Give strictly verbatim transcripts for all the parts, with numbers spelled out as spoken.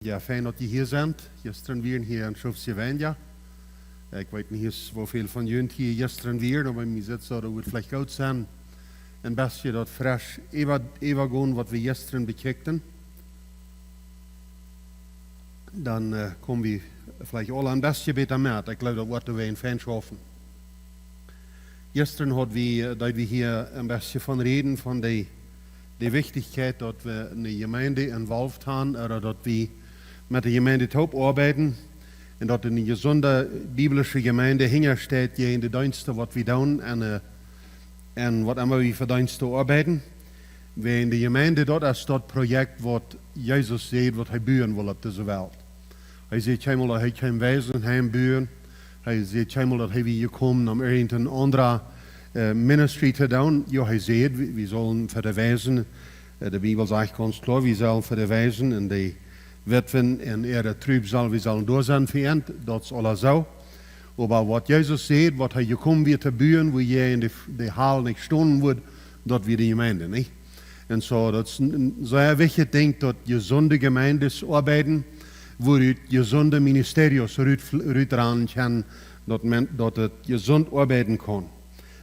Jo, fein daut jie hia sent. Jistren wieren hia en Schufsje Wenja. Ekj weet nich, woo väl von junt hia jistren wieren, oba mie sitt soo, daut wudd veleicht goot sennen, een bät daut fresch äwa, äwagonen, waut wie jistren bekjikjten. Dan, äh, kome wie veleicht aule een bät bäta met. Ekj jleew, daut woat doa een fein schaufen. Jistren haud wie, äh, deed wie hia een bät von räden, von de, de Wichtichkjeit, daut wie enne Jemeent involved sent, ooda daut wie met de Jemeent toop oabeiden, un daut eene jesunde biblische Jemeent hinjasteit, dee en de Deenste, waut wie doonen, un, äh, un waut emma wie fa Deenste oabeiden. Wäajen de Jemeent, daut es daut Projekt, waut Jesus säd, waut hee buen wull opp dise Welt. Hee säd kjeenmol, daut hee kjeem Waisenheim buen. Hee säd kjeenmol, daut hee wia jekomen, om irjent een aundra, äh, ministry to doonen. Jo, hee säd, wie, wie sellen fa de Waisen, äh, de Bibel sajcht gaunz kloa, wie sellen fa de Waisen un de Witwen un äare Trub sell, wie sellen doa sennen fa an. Daut es aules soo. Oba waut Jesus säd, waut hee jekomen wia to buen, wua hee en de, de Hal nich stonen wudd, daut wia de Jemeent, nich? Un soo, daut es een, een sea wichtjet Dinkj, daut jesunde Jemeenten oabeiden, wua jesunde Ministerios rut, rutranen kjennen, daut men, daut et jesunt oabeiden kaun.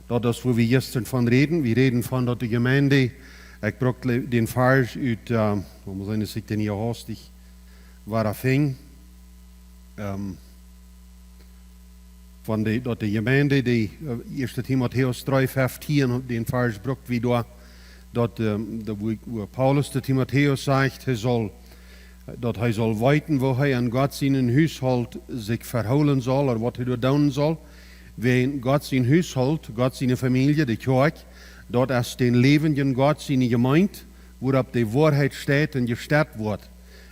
Daut es, wua wie jistren von räden. Wie räden von daut de Jemeent, ekj bruck le-, dän Varsch ut, äh, wua mott sennen, es ekj dän hia haustich wada finj. Ähm, von de, daut de Jemeent, de, äh, Ieeschte Timotäus dree feftieen, dän Varsch bruck wie doa, daut, ähm, daut wua, wua Paulus to Timotäus sajcht, hee sell, daut hee sell weeten, woo hee en Gott sienen Hushault sikj vehoolen sell, ooda waut hee doa doonen sell. Wäajen Gott sien Hushault, Gott siene Famielje, de Kjoakj, daut es dän läwendjen Gott siene Jemeent, wua opp de Woarheit steit un jestett woat.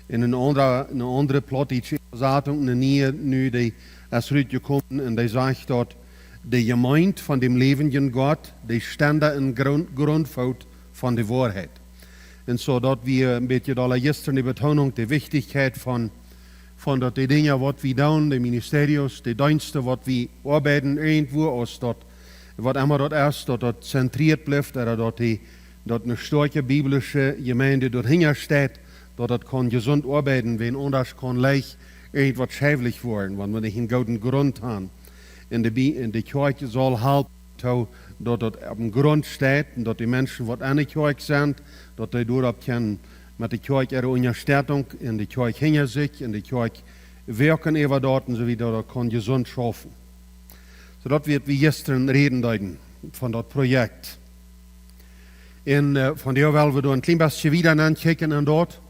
En eene aundre, eene aundre plautdietsche Äwasatunk, eene niee nu, dee es rutjekomen un dee sajcht daut, de Jemeent von däm läwendjen Gott, dee Stenda un Grunt, Gruntvoot von de Woarheit. Un soo daut wie een bät aul jistren de Betonunk, de Wichtichkjeit von, von daut de Dinja, waut wie doonen, de Ministerios, de Deenste, waut wie oabeiden, irjentwua, aus daut, waut emma daut es, daut daut zentrieet blift, ooda daut dee daut eene stoakje biblische Jemeent doa hinja steit, daut daut kaun jesunt oabeiden, wäajen aundasch kaun leicht irjentwaut scheewlich woaren, wan wie nich eenen gooden Grunt haben. Un de Bi-, un de Kjoakj saul halpen, daut daut opp eenen Grunt steit un daut de Menschen, waut aun de Kjoakj sent, daut dee doaropp kjennen met de Kjoakj äare Unjastettunk un de Kjoakj hinja sikj un de Kjoakj werkjen äwa daut un soo wieda, daut kaun jesunt schaufen. Soo daut wie, wie jistren räden deeden von daut Projekt. Un, äh, von doa well wie doa een kjlien bät wieda ankjikjen aun daut.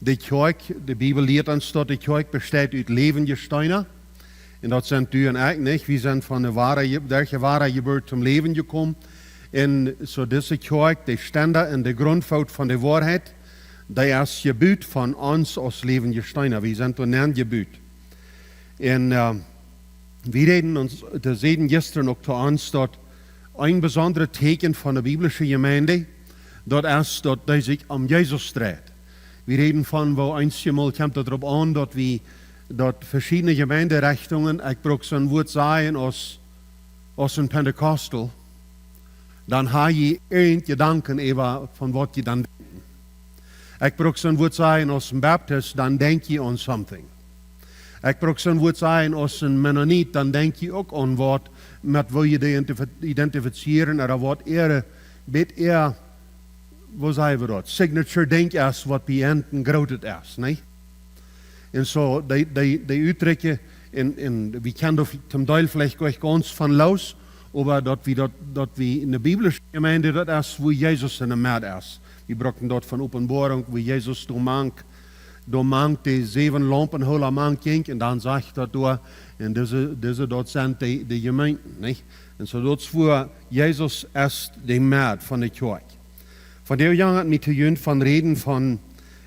De Kjoakj, de Bibel lieet ons daut de Kjoakj besteit ut läwendje Steena. Un daut sent du un ekj nich. Wie sent von de Wada-, derch de Wadajeburt toom Läwen jekomen. Un soo dise Kjoakj, de Stenda un de Gruntvoot von de Woarheit, dee es jebut von ons aus läwendje Steena. Wie sent doa nenn jebut. Un, äh, wie räden ons, de säden jistren uk to ons, daut een besondret Tieekjen von de biblische Jemeent, daut es, daut dee sikj om Jesus dreit. Wie räden von, woo eenjemol kjemt daut doaropp aun, daut wie, daut veschiedne Jemeentrechtungen, ekj bruck soon Wuat sajen aus, aus een Pentecostal, dan ha jie irjent Jedanken äwa von waut jie dan denkjen. Ekj bruck soon Wuat sajen aus een Baptist, dan denkj jie aun something. Ekj bruck soon Wuat sajen aus een Mennonit, dan denkj jie uk aun waut, met woo jie identif-, identifizieren, ooda waut äare, bät äa, woo saj wie daut, signature Dinkj es, waut bie an een grootet es, nich? Un soo, dee, dee, dee Utdrekj, un, un wie kjennen doa toom Deel veleicht nich gaunz von loos, oba daut wie daut, daut wie enne biblische Jemeent, daut es, wua Jesus enne Medd es. Wie brucken daut von Openboarunk, wua Jesus doa mank, doa mank de säwen Laumpenhoola mank jinkj, un dan sajcht daut doa, un dise, dise daut sent de, de Jemeenten, nich? Un soo daut es, wua Jesus es de Medd von de Kjoakj. Von doa jang ekj mie to junt von räden von,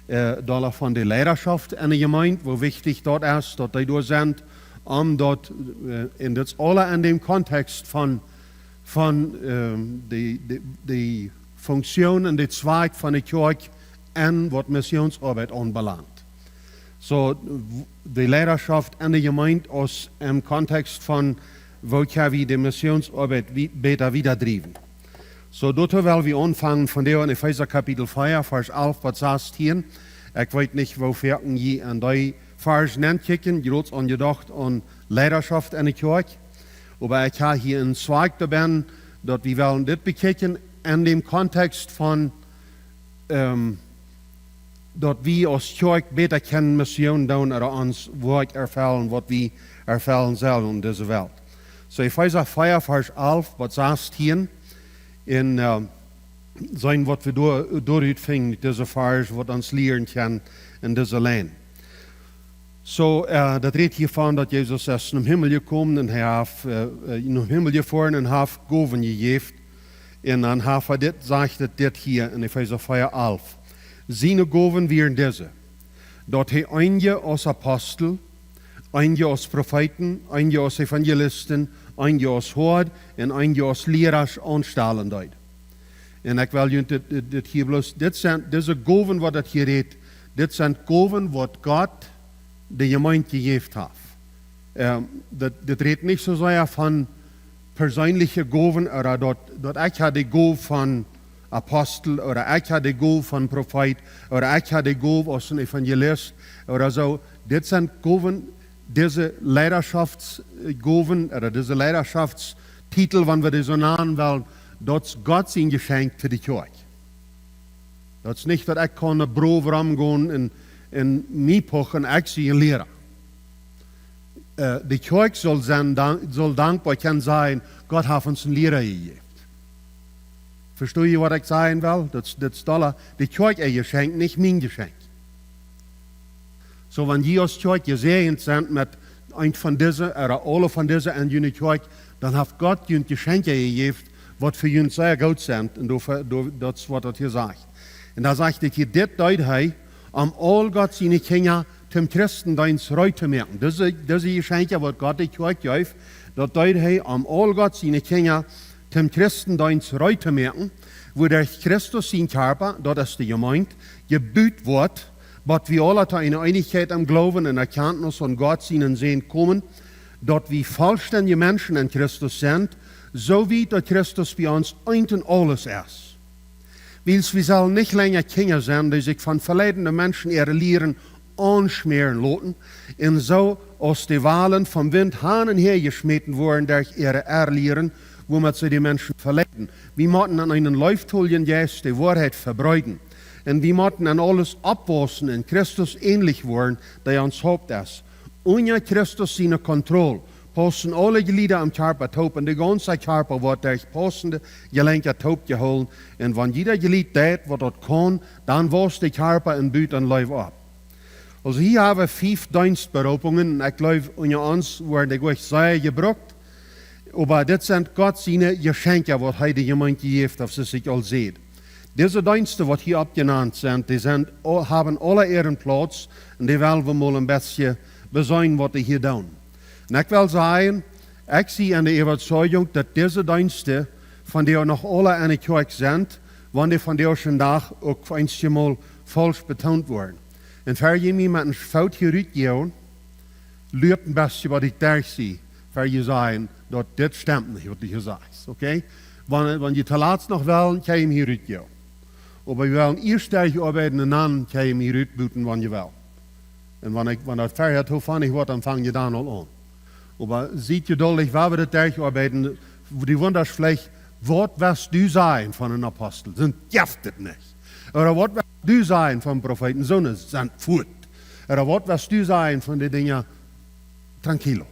äh, doa von de Leidaschoft enne Jemeent, woo wichtich daut es, daut dee doa sent, om daut, äh, un daut es aule en däm Kontext von, von, ähm, de, de, de Funktion un de Zwakj von de Kjoakj un waut Missionsoabeit aunbelangt. Soo, w-, de Leidaschoft enne Jemeent aus em Kontext von, woo kjenn wie de Missionsoabeit wie-, bäta wiedadriewen. Soo, doa well wie aunfangen von doa en Efeesa Kapitel vea, Varsch alf bat sastieen. Ekj weet nich, woo foaken jie aun dee Varsch nenkjikjen, jie hauden aun jedocht aun Leidaschoft enne Kjoakj. Oba ekj hab hia een Zwakj doabennen, daut wie wellen dit bekjikjen en däm Kontext von, ähm, daut wie aus Kjoakj bäta kjennen Mission doonen ooda ons Woakj erfellen, waut wie erfellen sellen en dise Welt. Soo Efeesa vea, Varsch alf bat sastieen. Un, äh, seenen, waut wie doa, doa utfinjen, dise Varsch, waut ons lieren kaun en dise Lien. Soo, äh, daut rät hia von, daut Jesus es nom Himmel jekomen un hee haft, äh, äh, nom Himmel jefoaren un haft Gowen jejäft. Un dan haft hee dit, sajcht et dit hia en Efeesa vea alf. Siene Gowen wieren dise: daut hee eenje aus Apostel, eenje aus Profeeten, eenje aus Evangelisten, eenje aus Hoad un eenje aus Liera aunstalen deed. Un ekj well junt dit, dit, dit hia bloos, dit sent, dise Gowen, waut daut hia rät, dit sent Gowen, waut Gott de Jemeent jejäft haft. Ähm, daut, dit rät nich soo sea von perseenliche Gowen, ooda daut, daut ekj hab de Gow von Apostel, ooda ekj hab de Gow von Profeet, ooda ekj hab de Gow aus een Evangelist, ooda soo. Dit sent Gowen, dise Leidaschoftsgowen, ooda dise Leidaschoftstitel, wan wie dee soo nanen wellen, daut es Gott sien Jeschenkj to de Kjoakj. Daut es nich, daut ekj kaun een Brow romgonen un, un mie puchen, ekj sie een Liera. Äh, de Kjoakj saul sennen, dan-, saul dankboa kjennen sennen, Gott haft ons een Liera jejäft. Vestonen jie, waut ekj sajen well? Daut, daut es dolla de Kjoakj äa Jeschenkj, nich mien Jeschenkj. Soo, wan jie aus Kjoakj jesäajent sent met eent von dise, ooda aule von dise en june Kjoakj, dan haft Gott junt Jeschenkja jejäft, waut fa junt sea goot sent. Un doa, doa, daut es, waut daut hia sajcht. Un dan sajcht et hia: dit deed hee, om aul Gott siene Kjinja toom Christendeenst reed to moaken. Dise, dise Jeschenkja, waut Gott de Kjoakj jeef, daut deed hee, om aul Gott siene Kjinja toom Christendeenst reed to moaken, wuaderch Christus sien Kjarpa, daut es de Jemeent, jebut woat, bat wie aula to eene Eenichkjeit em Gloowen un Erkjantnis aun Gott sienen Sän komen, daut wie vollstendje Menschen en Christus sent, soo wiet daut Christus bie ons eent en aules es. Wiels wie sellen nich lenja Kjinja sennen, dee sikj von veleidende Menschen äare Lieren aunschmäaren loten, un soo aus de Walen vom Wint han un häa jeschmäten woaren derch äare Errlieren, woomet see de Menschen veleiden. Wie motten aun eenen leeftoljen Jeist de Woarheit vebreeden. Un wie motten aun aules oppwaussen un Christus änlich woaren, dee ons Haupt es. Unja Christus siene Kontroll paussen aule Jlieda aum Kjarpa toop, un de gaunze Kjarpa woat derch paussende Jelenkja toopjehoolen. Un wan jieda Jlieed deit, waut daut kaun, dan wausst de Kjarpa un but aun Leew opp. Aulsoo hia hab wie fief Deenstberoopungen, un ekj jleew, unja ons woaren dee goa sea jebrukt, oba dit sent Gott siene Jeschenkja, waut hee de Jemeent jejäft haft, soo aus ekj aul säd. Dise Deenste, waut hia oppjenant sent, dee sent, haben aula äaren Plauz, un dee well wie mol een bät beseenen, waut dee hia doonen. Un ekj well sajen, ekj sie enne Äwatzeijunk, daut dise Deenste, von dee noch aula enne Kjoakj sent, wan dee vondoag dän Dach uk eenjemol faulsch betoont woaren. Un ver jie mie met een Foot hia rutjoagen, luat een bät, waut ekj derch sie, ver jie sajen, daut dit stemt nich, waut ekj hia saj, okay? Wan, wan jie to latst noch wellen, kjenn jie mie hia rutjoagen. Oba wie wellen ieescht derch oabeiden un dan kjenn jie mie hia rutbuten, wan jie wellen. Un wan ekj, wan daut verhäa too funny woat, dan fang jie dan aul aun. Oba siet jeduldich, wan wie daut derch oabeiden, dee wundat veleicht, waut wurscht du sajen von een Apostel? Soont jeft et nich. Ooda waut wurscht du sajen von Profeeten? Soone sent fuat. Ooda waut wurscht du sajen von de Dinja? Tranquilo.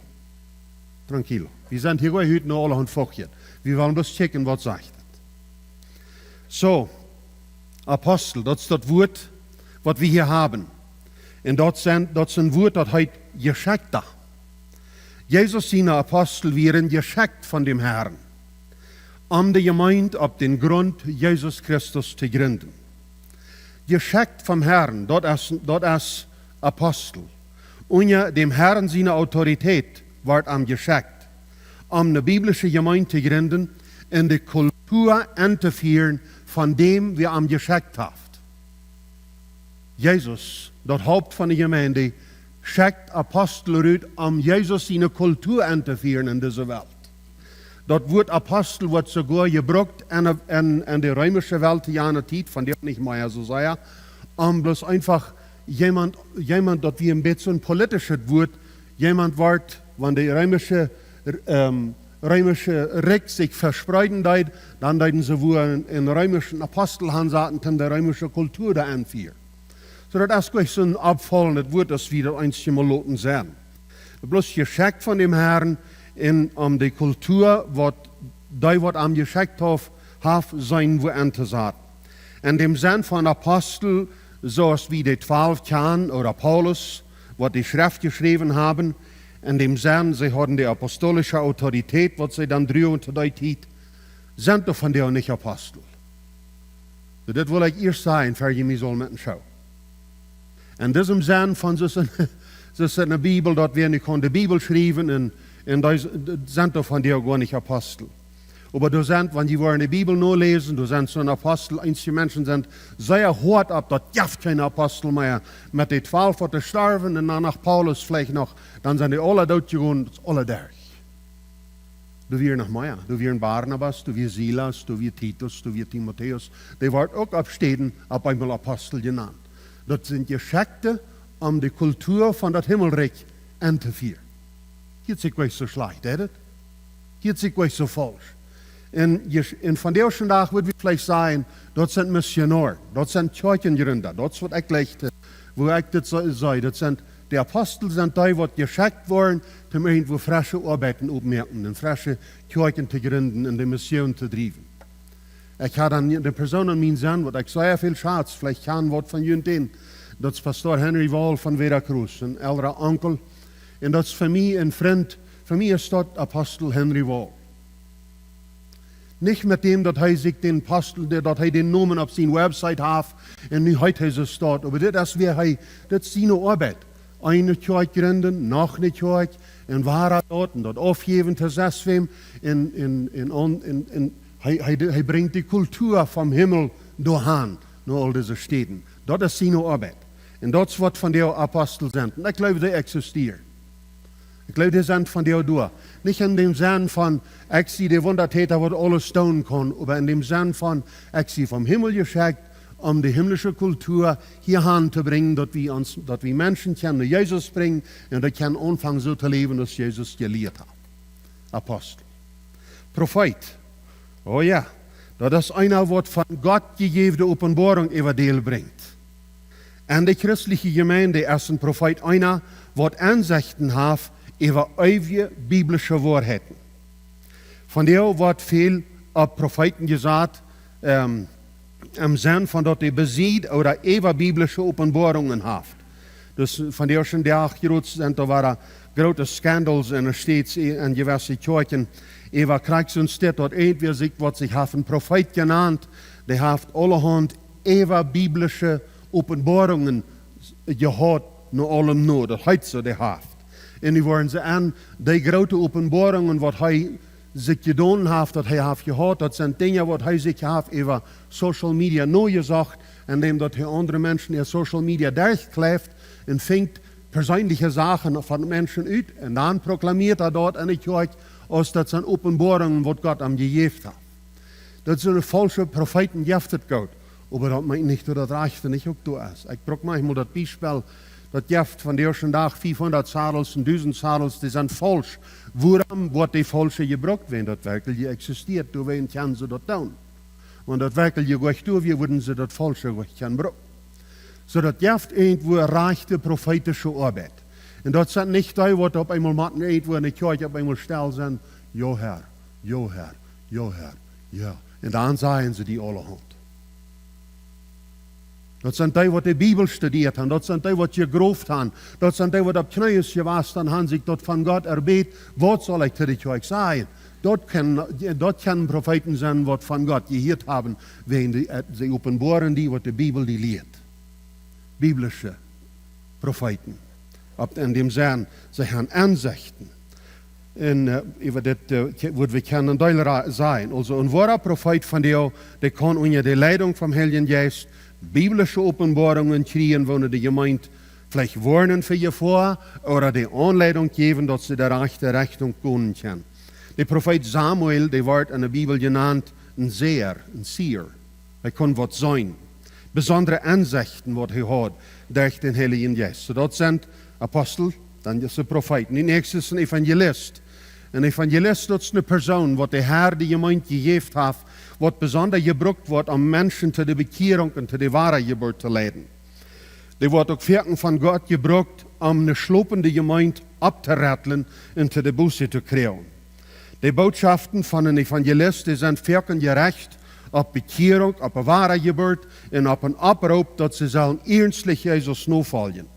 Tranquilo. Wie sent hia goa hüüt no aulahaunt Fochjet. Wie wellen bloos checken, waut sajcht et. Soo, Apostel, daut es daut Wuat, waut wie hia haben. Un daut sent, daut es een Wuat, daut heet Jeschekjta. Jesus siene Apostel wieren jeschekjt von däm Herrn, om de Jemeent opp dän Grunt Jesus Christus to jrinden. Jeschekjt vom Herrn, daut es, daut es Apostel. Unja däm Herrn siene Autoritäet wort am jeschekjt, om ne biblische Jemeent to jrinden un de Kultua entofieren von däm, wäa am jeschekjt haft. Jesus, daut Haupt von de Jemeent, schekjt Apostel rut, om Jesus siene Kultua entofieren en dise Welt. Daut Wuat Apostel woat soogoa jebrukt en, en, en de reemische Welt to jane Tiet, vondoag nich mea soo sea, om bloos eenfach Jemaunt, jemaunt, daut wia een bät een politischet Wuat, jemaunt wort, wan de reemische, ähm, reemische Rikj sikj vespreeden deed, dan deeden see wua een, een reemischen Apostel hansaten, om de reemische Kultua doa enfieren. Soo daut es nich soon oppfaulendet Wuat, aus wie daut eenjemol loten sennen. Daut bloos jeschekjt von däm Harn un om de Kultua, waut dee waut am jeschekjt haft, haft sien Wuat auntosaten. En däm Senn von Apostel, soo aus wie de Twalw kjanen ooda Paulus, waut de Schreft jeschräwen haben, en däm Senn, see hauden de apostolische Autoritäet, waut see dan druagen to dee Tiet, sent doch von dee nich Apostel. Soo, dit well ekj ieescht sajen, ver jie mie sellen met een Schoo. En disem Senn von, soo aus en, soo aus en de Bibel, daut wie nich kjennen de Bibel schriewen un, un dee s-, d-, sent doch von dee goa nich Apostel. Oba doa sent, wan jie woaren de Bibel noläsen, doa sent soone Apostel, eenje Menschen sent sea hoat opp, daut jeft kjeene Apostel mea. Met de Twalw waut doa storwen un dan noch Paulus veleicht noch, dan sent dee aule doot jegonen, daut es aule derch. Doa wieren noch mea. Doa wieren Barnabas, doa wia Silas, doa wia Titus, doa wia Timotäus. Dee worden uk opp Städen opp eemol Apostel jenant. Daut sent Jeschekjte, om de Kultua von daut Himmelrikj auntofieren. Hieet sikj nich soo schlajcht, deed et? Hieet sikj nich soo faulsch? Un, je-, un vondoag dän Dach wudd wie veleicht sajen, daut sent Missionoaren, daut sent Kjoakjenjrinda, daut es waut ekj lechte, woo ekj dit soo saj, daut sent, de Apostel sent dee, waut jeschekjt worden, om irjentwua fresche Oabeiten optomoaken un fresche Kjoakjen to jrinden un de Mission to driewen. Ekj haud dan eene Persoon en mienen Senn, waut ekj sea väl schaz, veleicht kjanen waut von junt dän, daut es Pastor Henry Wall von Veracruz, een eldra Onkel. Un daut es fa mie een Frint, fa mie es daut Apostel Henry Wall. Nich met däm, daut hee sikj dän Apostel, daut hee dän Nomen opp siene Website haft, un nu heet hee soo staut. Oba dit es woo hee, dit es siene Oabeit. Eene Kjoakj jrinden, noch eene Kjoakj, un wada daut, un daut aufjäwen to sest wäm, un, un, un, un, un, un hee, hee, hee brinjt de Kultua vom Himmel doahan, no aul dise Städen. Daut es siene Oabeit. Un daut es waut vondoag Apostel sent. Un ekj jleew, dee existieren. Ekj jleew, dee sent vondoag doa. Nich en däm Senn von, ekj sie de Wundatäta, waut aules doonen kaun, oba en däm Senn von, ekj sie vom Himmel jeschekjt, om de himmlische Kultua hia han to brinjen, daut wie ons, daut wie Menschen kjennen no Jesus brinjen un dee kjennen aunfangen soo to läwen, aus Jesus jelieet haft. Apostel. Profeet. O jo, daut es eena, waut von Gott jejäwne Openboarunk äwa dee brinjt. En de christelje Jemeent es een Profeet eena, waut Ensechten haft äwa eewje biblische Woarheiten. Vondoag woat väl opp Profeeten jesat, ähm, em Senn von daut dee besied ooda äwa biblische Openboarungen haft. Dus vondoag dän Dach jrots sent doa wada groote Scandals en de States, en jewesse Kjoakjen, äwa krakjt soon Stekj, daut irjentwäa sikj, waut sikj haft een Profeet jenant, dee haft aulahaunt äwa biblische Openboarungen jehaut, no aulem no, daut heet soo, dee haft. Un nu woaren see aun, dee groote Openboarungen, waut hee sikj jedonen haft, daut hee haft jehaut, daut sent Dinja, waut hee sikj haft äwa Social Media nojesocht, en däm daut hee aundre Menschen äa Social Media derchkjlift un finjt perseenelje Sachen von Menschen ut, un dan proklamieet hee daut en de Kjoakj, aus daut sent Openboarungen, waut Gott am jejäft haft. Daut soone faulsche Profeeten jeft et goot. Oba daut meent nich, daut daut rajchte nich uk doa es. Ekj bruk maunchmol daut Biespel, daut jeft vondoag dän Dach fiefhundat Sadels un dusent Sadels, dee sent faulsch. Wuarom woat dee faulsche jebrukt? Wan daut werkjlich existieet, doawäajen kjennen see daut doonen. Wan daut werkjlich goot doa wia, wudden see daut faulsche goot kjennen bruken. Soo daut jeft irjentwua rajchte profeetische Oabeit. Un daut sent nich dee, waut opp eemol motten irjentwua en de Kjoakj opp eemol stell sennen, jo Herr, jo Herr, jo Herr, jo. Un dan sajen see die aulahaunt. Daut sent dee, waut de Bibel studieet han, daut sent dee, waut jegroft han, daut sent dee, waut opp Kjnees jewast han, han sikj daut von Gott erbät, waut saul ekj to de Kjoakj sajen? Daut kjennen, daut kjennen Profeeten sennen, waut von Gott jehieet haben, wäajen dee, äh, see openboaren die, waut de Bibel die lieet. Biblische Profeeten. Opp, en däm Senn, see han Ensechten. Un, äh, äwa dit, äh, kje-, wudd wie kjennen een Deel ra-, sajen. Aulsoo, een woara Profeet vondoag, dee kaun unja de Leidunk vom Heiljen Jeist biblische Openboarungen kjrieen, woo de Jemeent veleicht woarnen fa Jefoa ooda de Aunleidunk jäwen, daut see de rajchte Rechtunk gonen kjennen. De Profeet Samuel, dee woat en de Bibel jenant een Seher, een Seher. Hee kunn waut seenen. besondre Ensechten, waut hee haud derch dän Heiljen Jeist. Soo daut sent Apostel, dan es de Profeet. Un de näakjste es een Evangelist. Een Evangelist, daut es eene Persoon, waut de Herr de Jemeent jejäft haft, waut besonda jebrukt woat, om Menschen to de Bekjierunk un to de Wadajeburt to leiden. Dee woat uk foaken von Gott jebrukt, om eene schlopende Jemeent opptorapplen un to de Buße to kjrieen. De Bootschoften von een Evangelist, dee sent foaken jerecht opp Bekjierunk, opp de Wadajeburt un opp een Opproop, daut see sellen iernstlich Jesus nofoljen.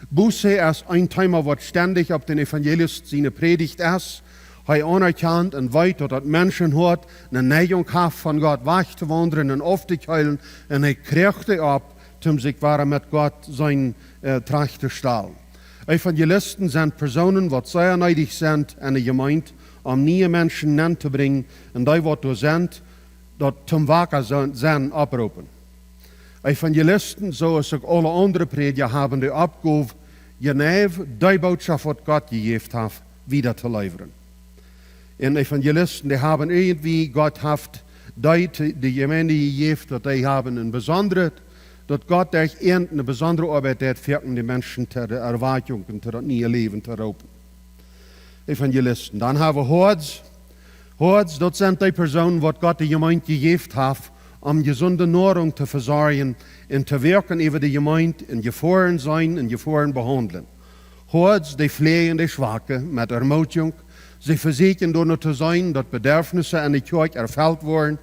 Buße es een Thema, waut stendich opp dän Evangelist siene Prädicht es. Hee aunerkjant un weet, daut daut Menschenhoat eene Neigung haft, von Gott wajch to waundren un auftokolen, un hee kjricht dee opp, om sikj wada met Gott sennen, äh, trajcht to stalen. Evangelisten sent Persoonen, waut sea needich sent aun de Jemeent, om niee Menschen aun to brinjen, un dee, waut doa sent, daut toom waka sennen, sennen opproopen. Evangelisten, soo aus uk aule aundre Prädja, haben de Oppgow, jeneiw dee Bootschoft, waut Gott jejäft haft, wieda to lieren. Un Evangelisten, dee haben irjentwoo, Gott haft dee to de Jemeent jejäft, daut dee haben een besondret, daut Gott derch an eene besondre Oabeit deit, foaken de Menschen to de Erwakjunk un to daut niee Läwen to roopen. Evangelisten. Dan haben wie Hoads. Hoads, daut sent dee Persoonen, waut Gott de Jemeent jejäft haft, om jesunde Noarunk to vesorjen un to woaken äwa de Jemeent un Jefoaren seenen un Jefoaren behaundlen. Hoads, dee fläajen de Schwake met Ermutigung. See vesieekjen doano to seenen, daut Bedarfnisse aun de Kjoakj erfelt woaren.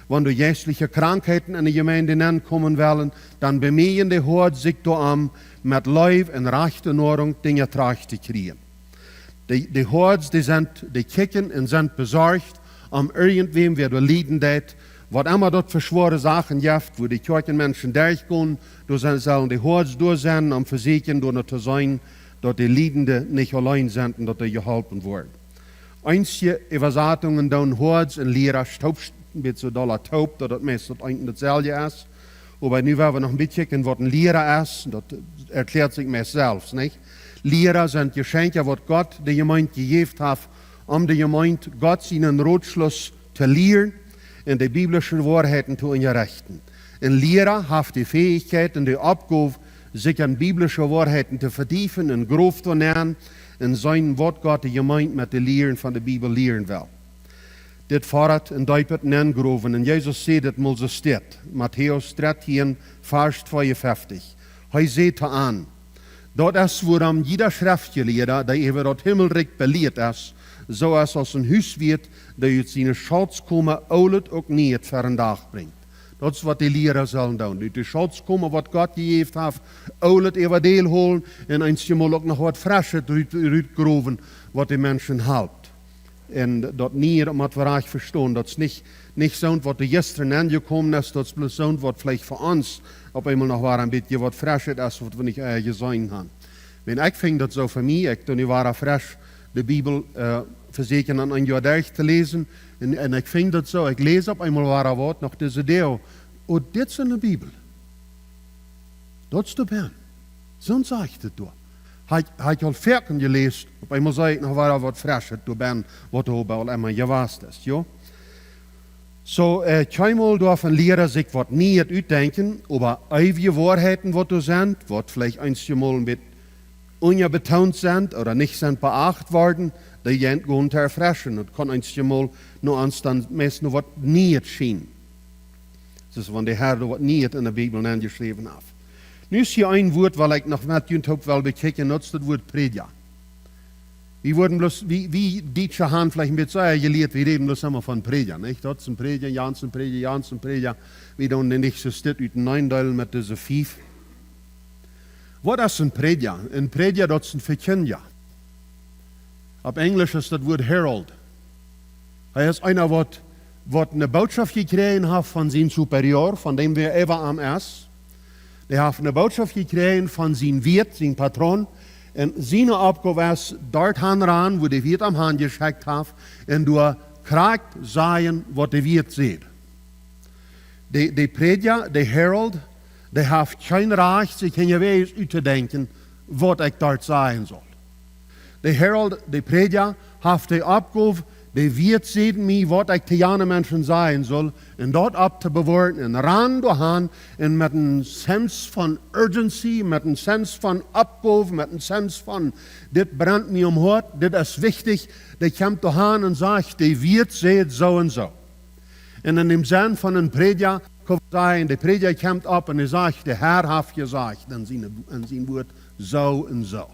Wan doa jeistliche Krankheiten aun de Jemeent nenkomen wellen, dan bemieejen de Hoads sikj doarom, met Leew un rajchte Noarunk Dinja trajcht to kjrieen. De, de Hoads, dee sent, dee kjikjen un sent besorcht om irjentwäm, wäa doa lieden deit, waut emma daut fa schwoare Sachen jeft, wua de Kjoakjenmenschen derchgonen, doa sent, sellen de Hoads doa sennen, om vesieekjen doano to seenen, daut de Liedende nich auleen sent un daut dee jeholpen woaren. Eenje Äwasatungen doonen Hoads un Liera toop, een bät soo dolla toop, daut daut meist daut eent un daut selwje es. Oba nu woa wie noch een bät kjikjen, waut een Liera es. Daut erkjläat sikj meist selfst, nich? Liera sent Jeschenkja, waut Gott de Jemeent jejäft haft, om de Jemeent Gott sienen Rotschluss to lieren un de biblische Woarheiten to unjarechten. Een Liera haft de Fäichkjeit un de Oppgow, sikj aun biblische Woarheiten to vediefen un grof to nämen un seenen, waut Gott de Jemeent met de Lieren von de Bibel lieren well. Dit foddat een deepet Nengrowen. Un Jesus säd dit mol soo steit. Matäus dartieen, Varsch tweeunfeftich. Hee säd to an: Daut es, wuarom jieda Schreftjelieeda, dee äwa daut Himmelrikj belieet es, soo es aus een Huswieet, dee ut siene Schatzkoma Oolet uk Nieet ver dän Dach brinjt. Daut es, waut de Liera sellen doonen. Ut de Schatzkoma, waut Gott jejäft haft, Oolet äwa däl holen un eenjemol uk noch waut Freschet rut, rutgrowen, waut de Menschen halpt. Un daut Nieet, daut mott wie rajcht vestonen. Daut es nich, nich soont, waut doa jistren aunjekomen es, daut es bloos soont, waut veleicht fa ons opp eemol noch wada een bät waut Freschet es, waut wie nich ea jeseenen haben. Wan ekj finj daut soo fa mie, ekj doo nu wada fresch de Bibel, äh, vesieekjen aun een Joa derch to läsen. Un, un ekj finj daut soo, ekj läs opp eemol wada waut, noch dise Deel. Oh, dit es enne Bibel. Daut es doa bennen. Soo sajcht et doa. Hab, hab ekj aul foaken jeläst, opp eemol see ekj noch wada waut Freschet doa bennen, waut doa aul emma jewast es, jo. Soo, äh, kjeenmol doafen lieren sikj waut Nieet utdenkjen, oba eewje Woarheiten, waut doa sent, waut veleicht eenjemol een bät unjabetont sent ooda nich sent beacht worden, dee jeit goot to erfreschen. Daut kaun eenjemol no ons dan meist no waut Nieet schienen. Daut es, wan de Herr doa waut Nieet enne Bibel nenjeschräwen haft. Nu es hia een Wuat, waut ekj noch met junt toop well bekjikjen, daut es daut Wuat Prädja. Wie woaren bloos, wie, wie Dietsche haben veleicht een bät soo jelieet, wie räden bloos emma von Prädja, nich? Daut es een Prädja, jans een Prädja, jans een Prädja. Wie doonen dee nich soo steit uteneen deelen met dise fief. Waut es een Prädja? Een Prädja, daut es een Vekjindja. Opp Enjlisch es daut Wuat herald. Hee es eena, waut, waut eene Bootschoft jekjräajen haft von sien Superior, von däm, wäa äwa am es. Dee haft eene Bootschoft jekjräajen von sien Wieet, sien Patron. Un siene Oppgow es, doa han rannen, wua de Wieet am hanjeschekjt haft, un doa krakjt sajen, waut de Wieet sajcht. De, de Prädja, de herald, dee haft kjeen Rajcht, sikj hinjawäajes uttodenkjen, waut ekj doa sajen saul. De herald, de Prädja, haft de Oppgow, De Wieet säd mie, waut ekj to jane Menschen sajen sull, un daut opp to bewoaren, un rand doahan, un met een sense von urgency, met een sense von Oppgow, met een sense von: dit brent mie om Hoat, dit es wichtich. Dee kjemt doahan un sajcht: de Wieet säd soo un soo. Un en däm Senn von een Prädja, kaun sajen, de Prädja kjemt opp un hee sajcht: de Herr haft jesajcht en sien, en sien Wuat soo un soo.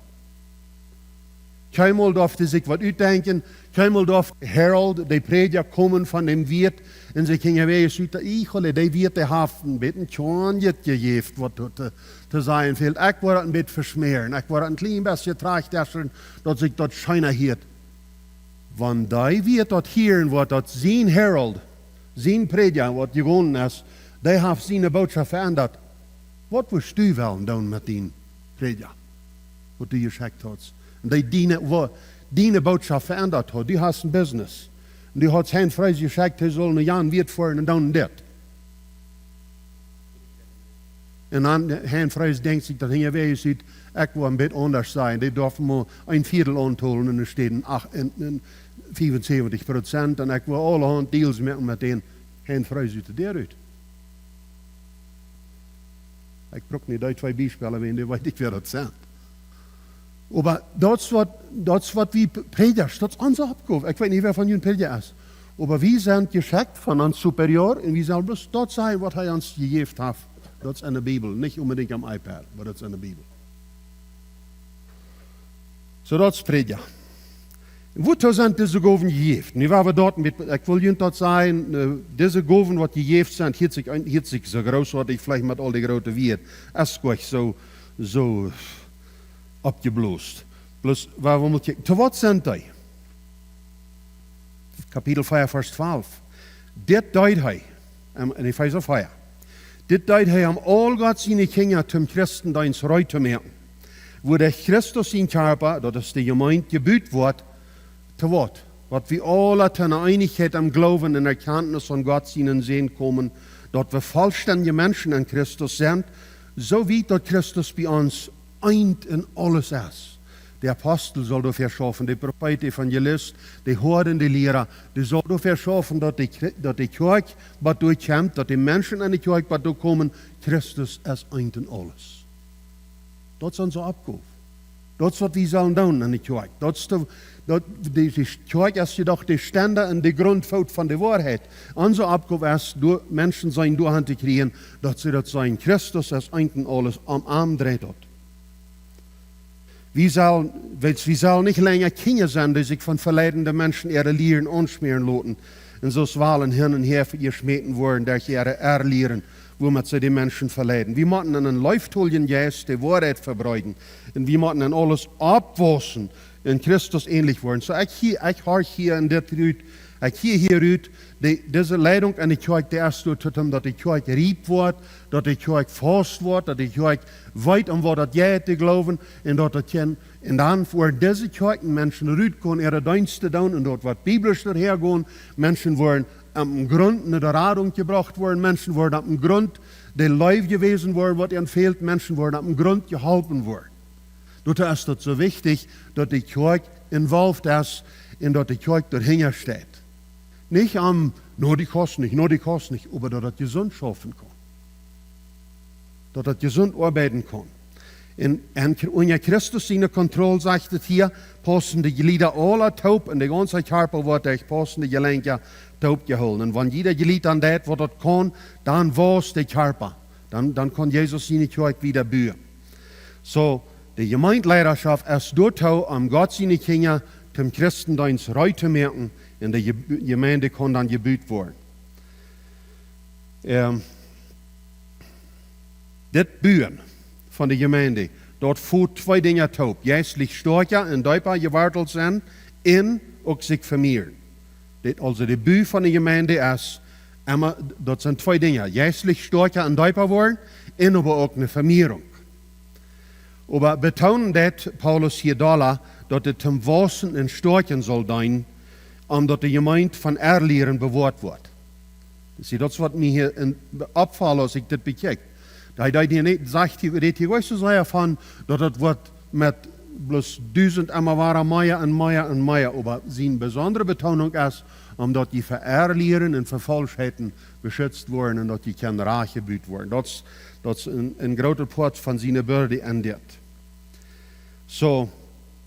Kjeenmol durf dee sikj waut utdenkjen, kjeenmol durf de Herald, de Prädja, komen von däm Wieet un sikj hinjawäajes ut: de, ieejentlich, dee Wieet, dee haft een bät kjeenjet jejäft, waut to, to, to sajen fält. Ekj woa daut een bät veschmäaren, ekj woa daut een kjlien bät trajchtdesren, daut sikj daut scheena hieet. Wan dee Wieet daut hieren woat, daut sien Herald, sien Prädja, waut jegonen es, dee haft siene Bootschoft veendat, waut wurscht du wellen doonen met dän Prädja, waut du jeschekjt hast? Un dee diene, wa-, diene Bootschoft veendat haft. Du hast een Business. Un du hast Hein Frees jeschekjt, hee sull no Jan Wieet foaren un doonen dit. Un dan Hein Frees denkjt sikj daut hinjawäajes ut: ekj woa een bät aundasch sajen. Dee durf mau een Vieedel auntolen un dee steit en ach-, en, en fiefunsäwentich Prozent. Un ekj woa aulahaunt Deals moaken met dän. Hein Frees ut de Däa rut. Ekj bruk nich dee twee Biespels, wäajen dee weet ekj, wäa daut sent. Oba daut es waut, daut es waut wie P-, Prädjasch, daut es onse Oppgow. Ekj weet nich, wäa von junt Prädja es. Oba wie sent jeschekjt von ons Superior un wie sellen bloos daut sajen, waut hee ons jejäft haft. Daut es en de Bibel, nich onbedinjt aum iPad, oba daut es en de Bibel. Soo, daut es Prädja. Wuatoo sent dise Gowen jejäft? Nu, wua wie daut met, ekj well junt daut sajen, äh, dise Gowen, waut jejäft sent, hieet sikj, hieet sikj soo groot, waut ekj veleicht met aul de groote Wieed, es goanich soo, soo oppjeblost. Bloos, wua wie motten kjikjen, to waut sent dee? Kapitel vea, Varsch twalf. Dit deed hee, en, en Efeesa vea. Dit deed hee, om aul Gott siene Kjinja toom Christendeenst reed to moaken, wua derch Christus sien Kjarpa, daut es de Jemeent, jebut woat, to waut? Daut wie aula to eene Eenichkjeit em Gloowen un Erkjantnis aun Gott sienen Sän komen, daut wie vollstendje Menschen en Christus sent, soo wiet daut Christus bie ons eent en aules es. De Apostel saul doafäa schaufen, de Profeet, de Evangelist, de Hoad un de Liera, dee saul doafäa schaufen, daut de Kri-, daut de Kjoakj bat doa kjemt, daut de Menschen en de Kjoakj bat doa komen, Christus es eent en aules. Daut es onse Oppgow. Daut es waut wie sellen doonen en de Kjoakj. Daut es de, daut, de, de Kjoakj es jedoch de Stenda un de Gruntfoot von de Woarheit. Onse Oppgow es, doa Menschen sien doahan to kjrieen, daut see daut seenen: Christus es eent en aules, om am dreit daut. Wie sellen, wiels wie sellen nich lenja Kjinja sennen, dee sikj von veleidende Menschen äare Lieren aunschmäaren loten un soo aus Walen hin un häa jeschmäten woaren derch äare Errlieren, wuamet see de Menschen veleiden. Wie motten en eenen leeftoljen Jeist de Woarheit vebreeden. Un wie motten en aules oppwaussen, en Christus änlich woaren. Soo, ekj hia, ekj horch hia en dit rut, ekj hia, hia rut, de, dise Leidunk en de Kjoakj, dee es doatoo, om daut de Kjoakj riep woat, daut de Kjoakj faust woat, daut de Kjoakj weet, om waut daut jeit to gloowen, un daut daut kjennen, un dan woaren dise Kjoakjen Menschen rutkomen, äare Deenst to doonen, un daut woat biblisch doatoo gonen, Menschen woaren opp een Grunt no de Radunk jebrocht woaren, Menschen woaren opp een Grunt de Leew jewäsen woaren, waut an fält, Menschen woaren opp een Grunt jeholpen woaren. Doatoo es daut soo wichtich, daut de Kjoakj involved es un daut de Kjoakj doahinja steit. Nich om, no, dee kost nich, no, dee kost nich, oba daut daut jesunt schaufen kaun. Daut daut jesunt oabeiden kaun. Un, un Chri-, unja Christus siene Kontroll, sajcht et hia, paussen de Jlieda aula toop un de gaunze Kjarpa woat derch paussende Jelenkja toop jehoolen. Un wan jieda Jlid dan deit, waut daut kaun, dan wausst de Kjarpa. Dan, dan kaun Jesus siene Kjoakj wieda buen. Soo, de Jemeentleidaschoft es doatoo, om Gott siene Kjinja toom Christendeenst reed to moaken, un de Je-, Jemeent kaun dan jebut woaren. Ähm, dit Buen von de Jemeent, daut foot twee Dinja toop: jeistlich stoakja un deepa jewartelt sennen un uk sikj vemieren. Dit, aulsoo de Bu von de Jemeent es emma, daut sent twee Dinja: jeistlich stoakja un deepa woaren un oba uk eene Vemieren. Oba betoonen deit Paulus hia dolla, daut et toom Waussen un Stoakjen saul deenen, om daut de Jemeent von Errlieren bewoat woat. See, daut es waut mie hia en, oppfelt, aus ekj dit bekjikj. Daut hee daut hia nich, sajcht hia, rät hia nich soo sea von, daut daut woat met bloos dusent emma wada mea un mea un mea. Oba siene besondre Betonunk es, om daut jie ver Errlieren un ver Faulschheiten beschützt woaren un daut jie kjennen rajcht jebut woaren. Daut es, daut es een, een groota Poat von siene Bürde en dit. Soo,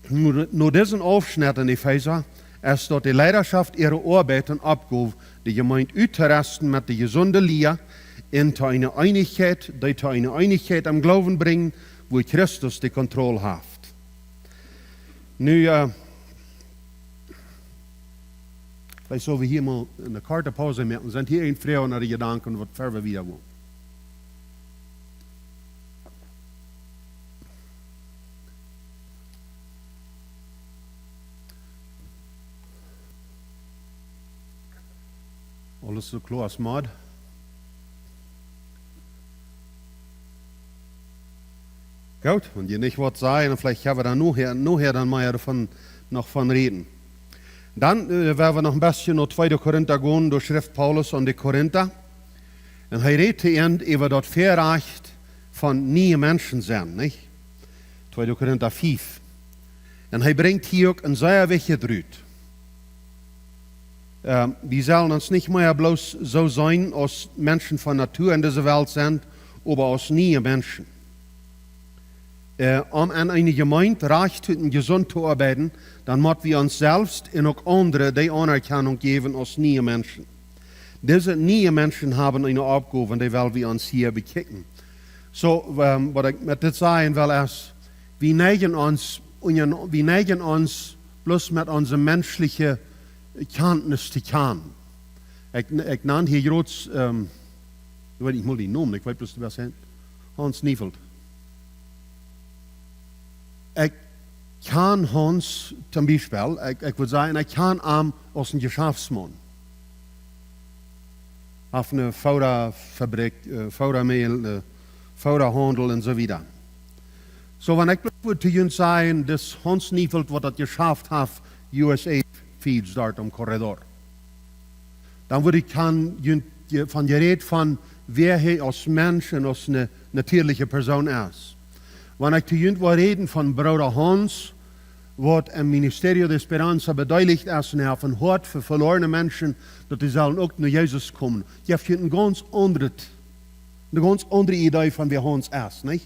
no, no disen Aufschnett en Efeesa es daut de Leidaschoft äare Oabeit un Oppgow, de Jemeent uttoresten met de jesunde Lia un to eene Eenichkjeit, dee to eene Eenichkjeit em Gloowen brinjen, wua Christus de Kontroll haft. Nu, äh, veleicht sell wie hia mol eene korte Paus moaken. Sent hia een Froag no de Jedanken, waut ver wie wieda woaren? Aules soo kloa aus Mod? Goot, wan jie nich waut sajen, dan veleicht kjenn wie doa nohäa, nohäa dan mea doavon, noch von räden. Dan, äh, woa wie noch een bät no tweede Korinta gonen, doa schrift Paulus aun de Korinta. Un hee rät hia äwa daut Väarajcht von niee Menschen sennen, nich? Tweede Korinta fief. Un hee brinjt hia uk een sea wichtjet rut. Ähm, wie sellen ons nich mea bloos soo seenen aus Menschen von Natua en dise Welt sent, oba aus niee Menschen. Äh, om en eene Jemeent rajcht un jesunt to oabeiden, dan mott wie ons selfst un uk aundre dee Aunerkjanunk jäwen aus niee Menschen. Dise niee Menschen haben eene Oppgow, un dee well wie ons hia bekjikjen. Soo, ähm, waut ekj met dit sajen well es, wie neijen ons, wie neijen ons bloos met onse menschelje Kjantnis to kjanen. Ekj, ekj nan hia jrod, ähm, ekj weet nich mol dän Nomen, ekj weet bloos, du best Hans Niefeld. Ekj kjan Hans, toom Biespel, ekj, ekj wudd sajen, ekj kjan am aus een Jeschaftsmaun. Haft eene Foodafabrik, äh, Foodamäl, äh, Foodahaundel un soo wieda. Soo, wan ekj bloos wudd to junt sajen, dis Hans Niefeld, waut daut Jeschaft haft, U S A Feeds doa aum Korridor. Dan wudd ekj kjennen junt je-, von jerät von wäa hee aus Mensch un aus eene natieelje Persoon es. Wan ekj to junt wudd räden von Brooda Hans, waut em Ministerio de Esperanza bedeelicht es un hee haft een Hoat fa velorne Menschen, daut dee sellen uk no Jesus komen. Jeft junt een gaunz aundret, eene gaunz aundre Idee von wäa Hans es, nich?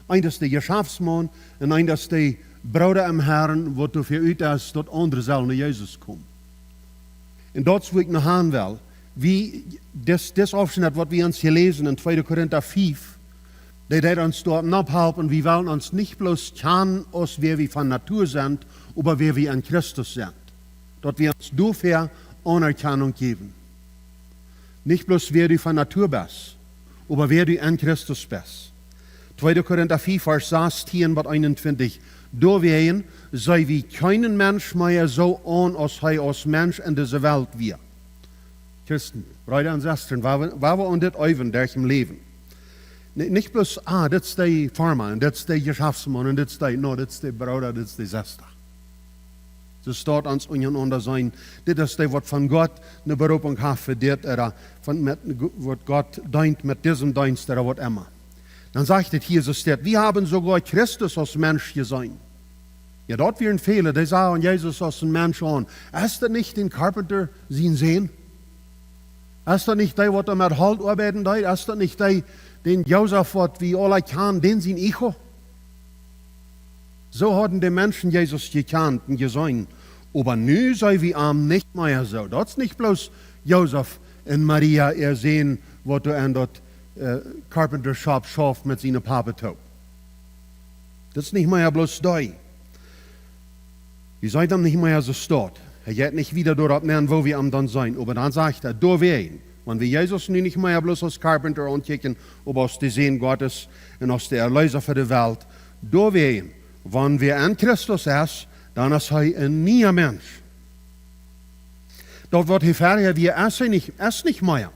Eent es de Jeschaftsmaun un eent es de Brooda em Herrn, waut doafäa ut es, daut aundre sellen no Jesus komen. Un daut es, wua ekj no han well. Wie, dis, dis Aufschnett, waut wie ons hia läsen en tweede Korinta fief, dee deit ons doa nopp halpen, wie wellen ons nich bloos kjanen aus wäa wie von Natua sent, oba wäa wie en Christus sent. Daut wie ons doafäa Aunerkjanunk jäwen. Nich bloos wäa du von Natua best, oba wäa du en Christus best. Tweede Korinta fief, Varsch sastieen bat eenuntwintich. Doawäajen see wie kjeenen Mensch mea soo aun, aus hee aus Mensch en dise Welt wia. Christen, Breeda un Sestren, wua wie, wua wie aun dit äwen derch em Läwen. Ni-, nich bloos, ah, dit es de Farma, un dit es de Jeschaftsmaun, un dit es de, no, dit es de Brooda, dit es de Sesta. Soo staut ons unjarenaunda sennen. Dit es dee, waut von Gott eene Beroopunk haft fa dit, ooda von met, waut Gott deent met disen Deenst, ooda waut emma. Dan sajcht et hia soo, steit: "Wie haben sogar Christus aus Mensch gesehen." Jo, daut wieren väle, dee sagen Jesus aus een Mensch aun. Es daut nich dän Carpenter sien Sän? Es daut nich dee, waut doa met Holt oabeiden deed? Es daut nich dee, dän Josef, waut wie aula kjanen, dän sien Hijo? Soo hauden de Menschen Jesus jekjant un jeseenen. Oba nu see wie am nich mea soo. Daut es nich bloos Josef un Maria äa Sän, waut doa en daut, äh, Carpenter Shop schauft met siene Papa toop. Daut es nich mea bloos dee. Wie seenen am nich mea soo staut. Hee jeit nich wieda doaropp nenn, woo wie am dan seenen. Oba dan sajcht hee, doawäajen, wan wie Jesus nu nich mea bloos aus Carpenter aunkjikjen, oba aus de Sän Gottes un aus de Erleesa fa de Welt, doawäajen, wan wäa en Christus es, dan es hee een niea Mensch. Daut, waut hee verhäa wia, es hee nich, es nich mea.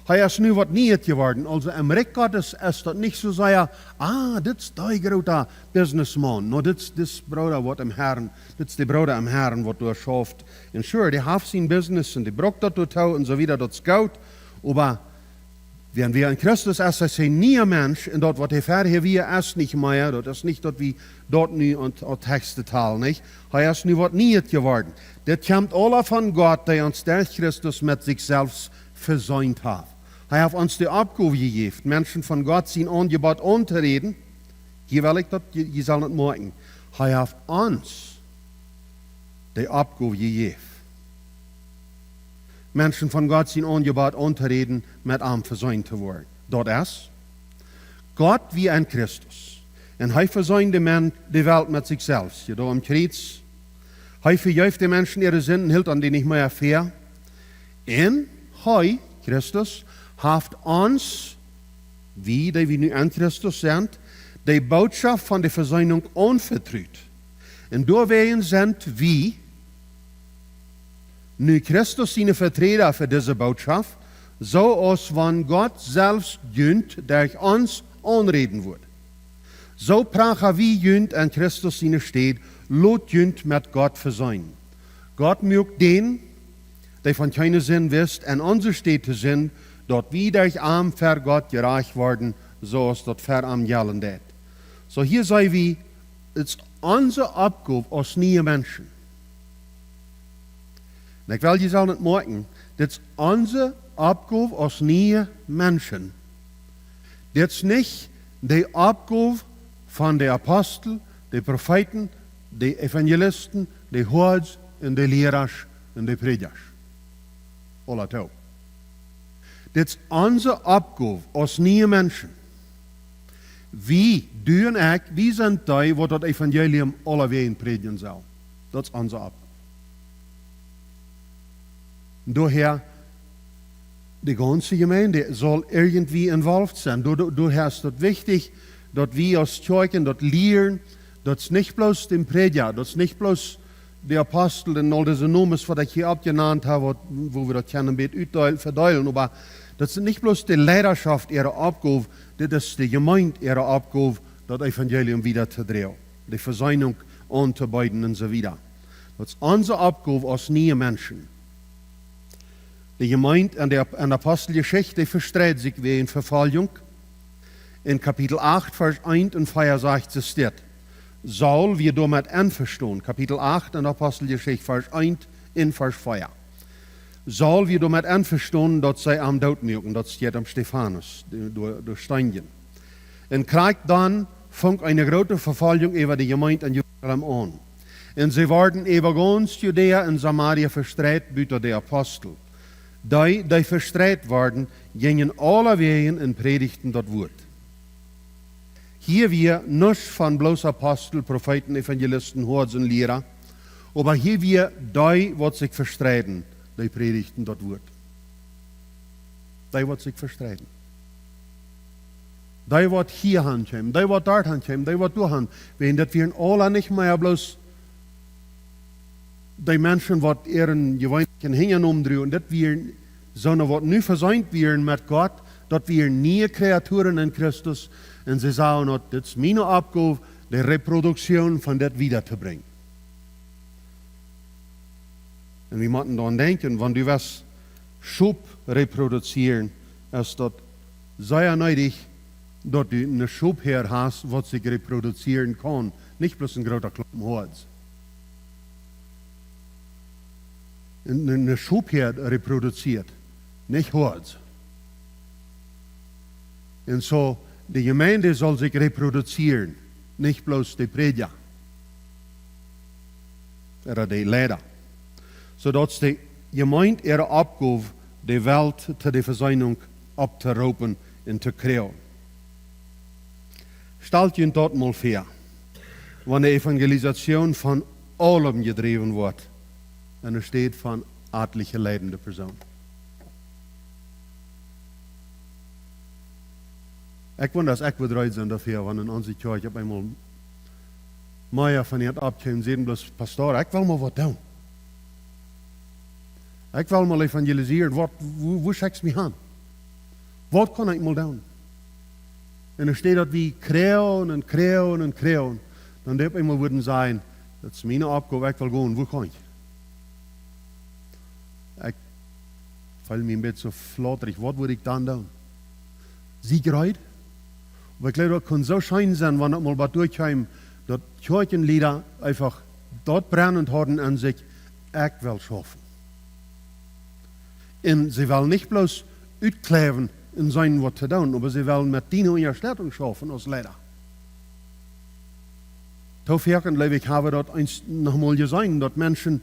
Hee es nu waut Nieet jeworden. Aulsoo em Rikj Gottes es daut nich soo sea, ah, dit es dee groota businessman. No, dit es, dit es Brooda, waut em Herrn, dit es de Brooda em Herrn, waut doa schauft. Un sure, dee haft sien business un dee brukt daut doatoo un soo wieda, daut es goot. Oba Wäa en Christus es, es een niea Mensch, un daut waut hee verhäa wia, es nich mea. Daut es nich daut wie daut nu aun, aun Texten talen, nich? Hee es nu waut Nieet jeworden. Dit kjemt aula von Gott, dee ons derch Christus met sikj selfst veseent haft. Hee haft ons de Oppgow jejäft, Menschen von Gott sien Aunjebott auntoräden. Hia well ekj daut, jie, jie sellen daut moakjen. Hee haft ons de Oppgow jejäft, Menschen von Gott sien Aunjebott auntoräden, met am veseent to woaren. Daut es, Gott wia en Christus. Un hee veseend de Men-, de Welt met sikj selfst. Hia doa aum Kjriez. Hee vejeef de Menschen äare Sinden, hilt an dee nich mea fäa. Un hee, Christus, haft ons, wie, dee wie nu en Christus sent, de Bootschoft von de Veseenunk aunvetrut. Un doawäajen sent wie nu Christus siene Veträda fa dise Bootschoft, soo aus wan Gott selfst junt derch ons aunräden wudd. Soo pracha wie junt en Christus siene Städ, lot junt met Gott veseenen. Gott muak dän, dee von kjeene Sind wist, en onse Städ to Sind, daut wie derch am ver Gott jerajcht worden, soo aus daut ver am jellen deit. Soo hia see wie, daut es onse Oppgow aus niee Menschen. Un ekj well jie sellen daut moakjen, daut es onse Oppgow aus niee Menschen. Daut es nich de Oppgow von de Apostel, de Profeeten, de Evangelisten, de Hoads un de Lierasch un de Prädjasch. Aula toop. Daut es onse Oppgow aus niee Menschen. Wie, du un ekj, wie sent dee, waut daut Evangelium aulawäajen prädjen sellen. Daut es onse Oppgow. Doahäa, de gaunze Jemeent saul irjentwie involved sennen. Doa, doa, doahäa es daut wichtich, daut wie aus Kjoakjen daut lieren, daut es nich bloos dän Prädja, daut es nich bloos de Apostel un aul dise Nomes, waut ekj hia oppjenant hab, waut, woo wie daut kjennen een bät utdeelen, vedeelen, oba daut es nich bloos de Leidaschoft äare Oppgow, dit es de Jemeent äare Oppgow, daut Evangelium wieda to droagen, de Veseenunk auntobeeden un soo wieda. Daut es onse Oppgow aus niee Menschen. De Jemeent en de Ap-, en de Aposteljeschicht, dee vestreid sikj wäajen Vefoljunk. En Kapitel acht, Varsch eent un vea sajcht et dit. Saul wia doamet envestonen. Kapitel acht en de Aposteljeschicht, Varsch eent un Varsch vea. Saul wia doamet envestonen, daut see am doot muaken, daut steit om Stefanus, dee, doa, doa steenjen. Un krakjt dan funk eene groote Vefoljunk äwa de Jemeent en Jerusalem aun. Un see worden äwa gaunz Judäa un Samaria vestreid buta de Apostel. Dee, dee vestreid worden, jinjen aulawäajen un prädichten daut Wuat. Hia wia nuscht von bloos Apostel, Profeeten, Evangelisten, Hoads un Liera, oba hia wia dee, waut sikj vestreiden, dee prädichten daut Wuat. Dee, waut sikj vestreiden. Dee, waut hia han kjeemen, dee, waut doa han kjeemen, dee, waut doa han. Wäajen daut wieren aula nich mea bloos dee Menschen, waut äaren jeweenlichen Hinjanomen druagen. Daut wieren soone, waut nu veseent wieren met Gott, daut wieren niee Kreaturen en Christus. Un see sagen daut, dit es miene Oppgow, de Reproduktion von dit wieda to brinjen. Un wie motten dan denkjen, wan du west Schop reproduzieren, es daut sea needich, daut du een Schophead hast, waut sikj reproduzieren kaun, nich bloos een groota Klompen Hoads. Een, een, een Schophead reproduzieet, nich Hoads. Un soo, de Jemeent saul sikj reproduzieren, nich bloos de Prädja ooda de Leida. Soo daut es de Jemeent äare Oppgow, de Welt to de Veseenunk opptoroopen un to kjrieen. Stalt junt daut mol väa, wan de Evangelisation von aulem jedräwen woat, en de Städ von atelje leidende Persoonen. Ekj wunda, aus ekj wudd reed sennen doafäa, wan en onse Kjoakj opp eemol mea von an oppkjeemen, säden bloos: "Pastor, ekj well mol waut doonen. Ekj well mol evangelisieren. Waut, wua, wua schekjst mie han? Waut kaun ekj mol doonen?" Un dan steit daut wie kjrieen un kjrieen un kjrieen. Dan dee opp eemol wudden sajen: "Daut es miene Oppgow, ekj well gonen, wua kaun ekj?" Ekj feel mie een bät soo flautrich. Waut wudd ekj dan doonen? Siet reed. Oba ekj jleew, daut kunn soo scheen sennen, wan daut mol waut derchkjeem, daut Kjoakjenlieda eefach daut brennend hauden aun sikj: Ekj well schaufen. Un see wellen nich bloos utkjläwen un seenen waut to doonen, oba see wellen met diene Unjastettunk schaufen aus Leida. Too foaken, jleew ekj, hab wie daut eemol jeseenen, daut Menschen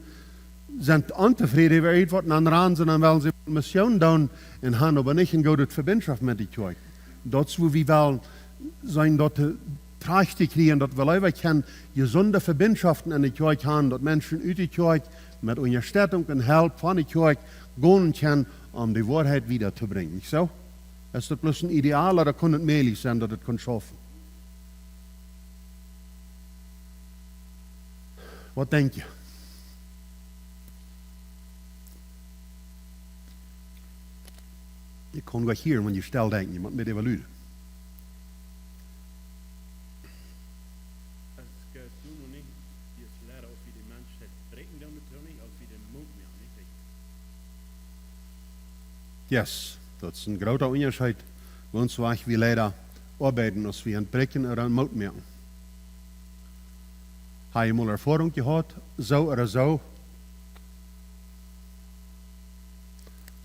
sent ontofräd äwa irjentwaut un dan rannen see, dan wellen see Mission doonen un han oba nich eene goode Vebinjschoft met de Kjoakj. Daut es, wua wie wellen seenen, daut trajcht to kjrieen, daut wie leewa kjennen jesunde Vebinjschoften enne Kjoakj han, daut Menschen ut de Kjoakj met Unjastettunk un Help von de Kjoakj gonen kjennen, om de Woarheit wieda to brinjen. Nich soo? Es daut bloos een Ideal, ooda kunn et mäajlich sennen, daut et kunn schaufen? Waut denkj jie? Jie kjennen goot hieren, wan jie stell denkjen, jie motten mea äwaluden. Aus, äh, du noch nich, die es leider aus wie de Menschheit bräakjen, dan too nich, aus wie de Moot moaken, nich? Yes, daut es een groota Unjascheet, woo ons wajch wie Leida oabeiden, aus wie aun bräakjen ooda aun Moot moaken. Hab jie mol Erfoarunk jehaut, soo ooda soo?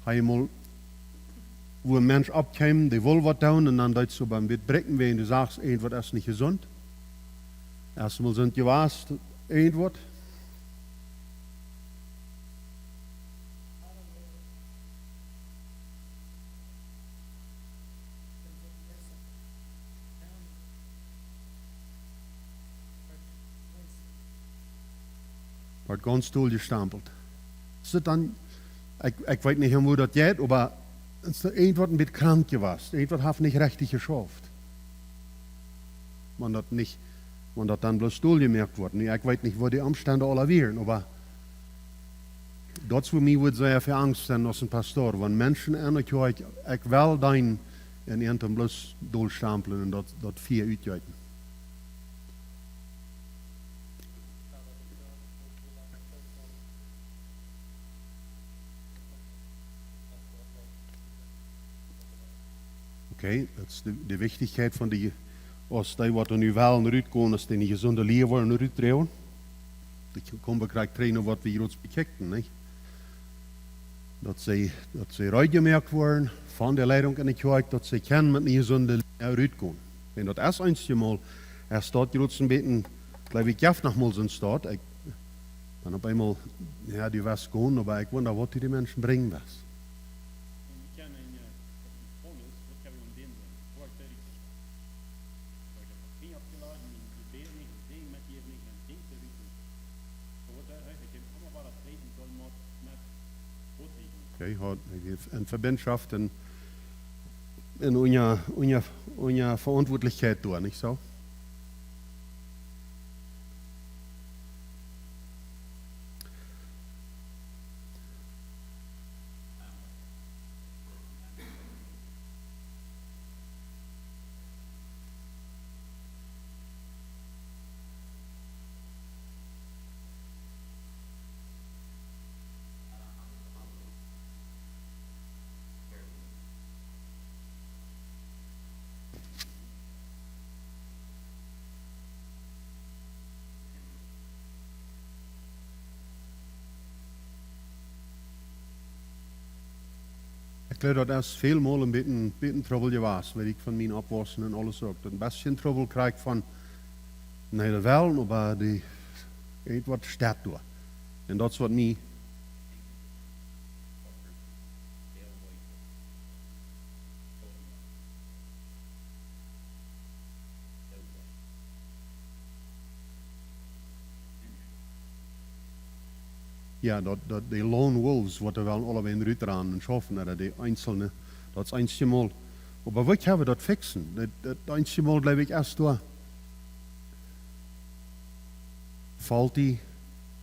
Hab jie mol, wua een Mensch oppkjeem, dee wull waut doonen, un dan deed see opp een bät bräakjen, wäajen du sajchst, irjentwaut es nich jesunt? Hast du mol soont jewast, irjentwaut? Woat gaunz dol jestampelt. Es daut dan, ekj, ekj weet nich, om woo daut jeit, oba es doa irjentwaut een bät krank jewast? Irjentwaut haft nich rechtich jeschauft? Wan daut nich, wan daut dan bloos dol jemoakt woat. Nu, ekj weet nich, woo de Omstend aula wieren, oba daut es, wua mie wudd sea väl Angst sennen aus een Pastor, wan Menschen aun de Kjoakj, ekj well deenen, un an dan bloos dol stamplen un daut, daut Fia utjeeten. Okay, daut es de, de Wichtichkjeit von dee, aus dee waut doa nu wellen rutgonen, aus dee nich jesunde Lia woaren rutdroagen. Daut kjemt krakjt trigj no waut wie hia ons bekjikjten, nich? Daut see, daut see reed jemoakt woaren von de Leidunk enne Kjoakj, daut see kjennen met eene jesunde Lia rutgonen. Un daut es eenjemol, es daut hia ons een bät, jleew ekj, jeft noch mol soon Staut. Ekj, dan opp eemol, jo, du woascht gonen, oba ekj wunda, waut du de Menschen brinjen woascht. Okay, jo, en Vebinjschoft un, un unja, unja, unja Veauntwuatlichkjeit doa, nich soo? Ekj jleew, daut es väl mol een bät, bät Trubbel jewast, weet ekj, von mien Oppwaussen un aules uk. Een bät Trubbel kjrieech ekj von, nä, de Wellen, oba dee, irjentwaut steit doa. Un daut es waut mie Jo, daut, daut de lone wolves, waut doa wellen aulawäajen rutrannen un schaufen, ooda de eenselne, daut es eenjemol. Oba woo kjenn wie daut fixen? Daut, daut eenjemol, jleew ekj, es doa faulty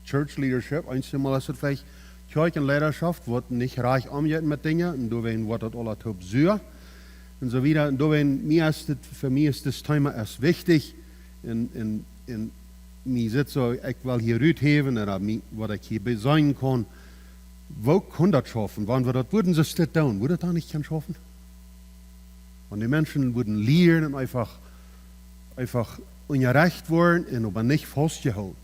church leadership. Eenjemol es et veleicht Kjoakjenleidaschoft, waut nich rajcht omjeit met Dinja, un doawäajen woat daut aula toop sua. Un soo wieda. Un doawäajen, mie es dit, fa mie es dit Thema es wichtich. Un, un, un mie sitt soo, ekj well hia ruthäwen, ooda mie, waut ekj hia beseenen kaun. Woo kunn daut schaufen? Wan wie daut wudden soo stell doonen, wudd daut dan nich kjennen schaufen? Wan de Menschen wudden lieren un eefach, eefach unjarecht woaren un oba nich faustjehoolen.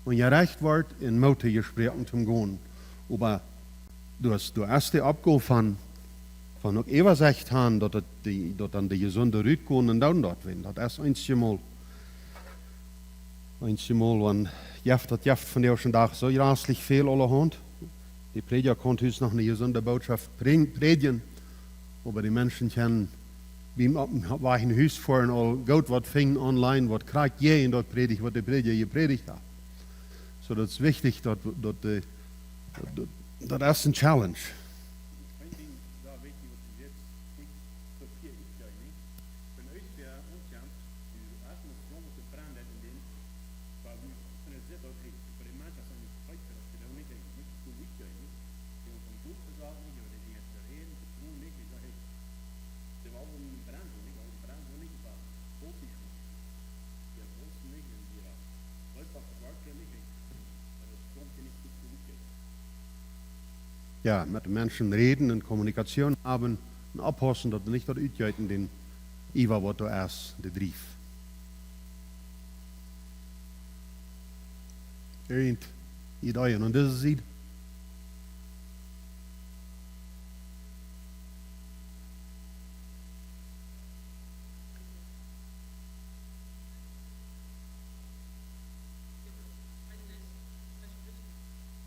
Unjarecht woat un Moot jesproaken toom gonen. Oba du hast, du hast de Oppgow von, von uk äwasajcht han, daut daut de, daut dan de Jesunde rutgonen un dan daut wan. Daut es eenjemol, eenjemol, wan jeft daut, jeft vondoag dän Dach soo jreslich väl aulahaunt. De Prädja kaun hus noch ne jesunde Bootschoft prä-, prädjen, oba de Menschen kjennen biem opp, opp Wajch no Hus foaren aul goot waut finjen online, waut krakjt jäajen daut prädjt, waut de Prädja jeprädjt haft. Soo, daut es wichtich, daut, daut, äh, daut, daut es een Challenge. Een Dinkj, doa weet jie waut jie jeit, ekj, soo fia ekj jie nich. Wan irjentwäa aunjemt, dee es noch fromm, waut de Brand haft en dän, oba wie, wan et sit, daut heet, bie de Menschen sent nich Leet, daut dee doa nich, nich soo wichtich es. Dee von Gott jesajcht nich, oba dee nich räden, dee tun nich, ekj saj, hey, dee wellen Brand, nich, wellen Brand, nich, oba Gott es nich. Dee wellen nich, un dee, daut es doch Wort, dee nich, daut es, kjemt nich soo wichtich. Jo, met de Menschen räden un Kommunikation haben un oppaussen, daut nich daut utjeit en dän Iewa, waut doa es, de Drift. Irjent Ideeen aun dise Sied?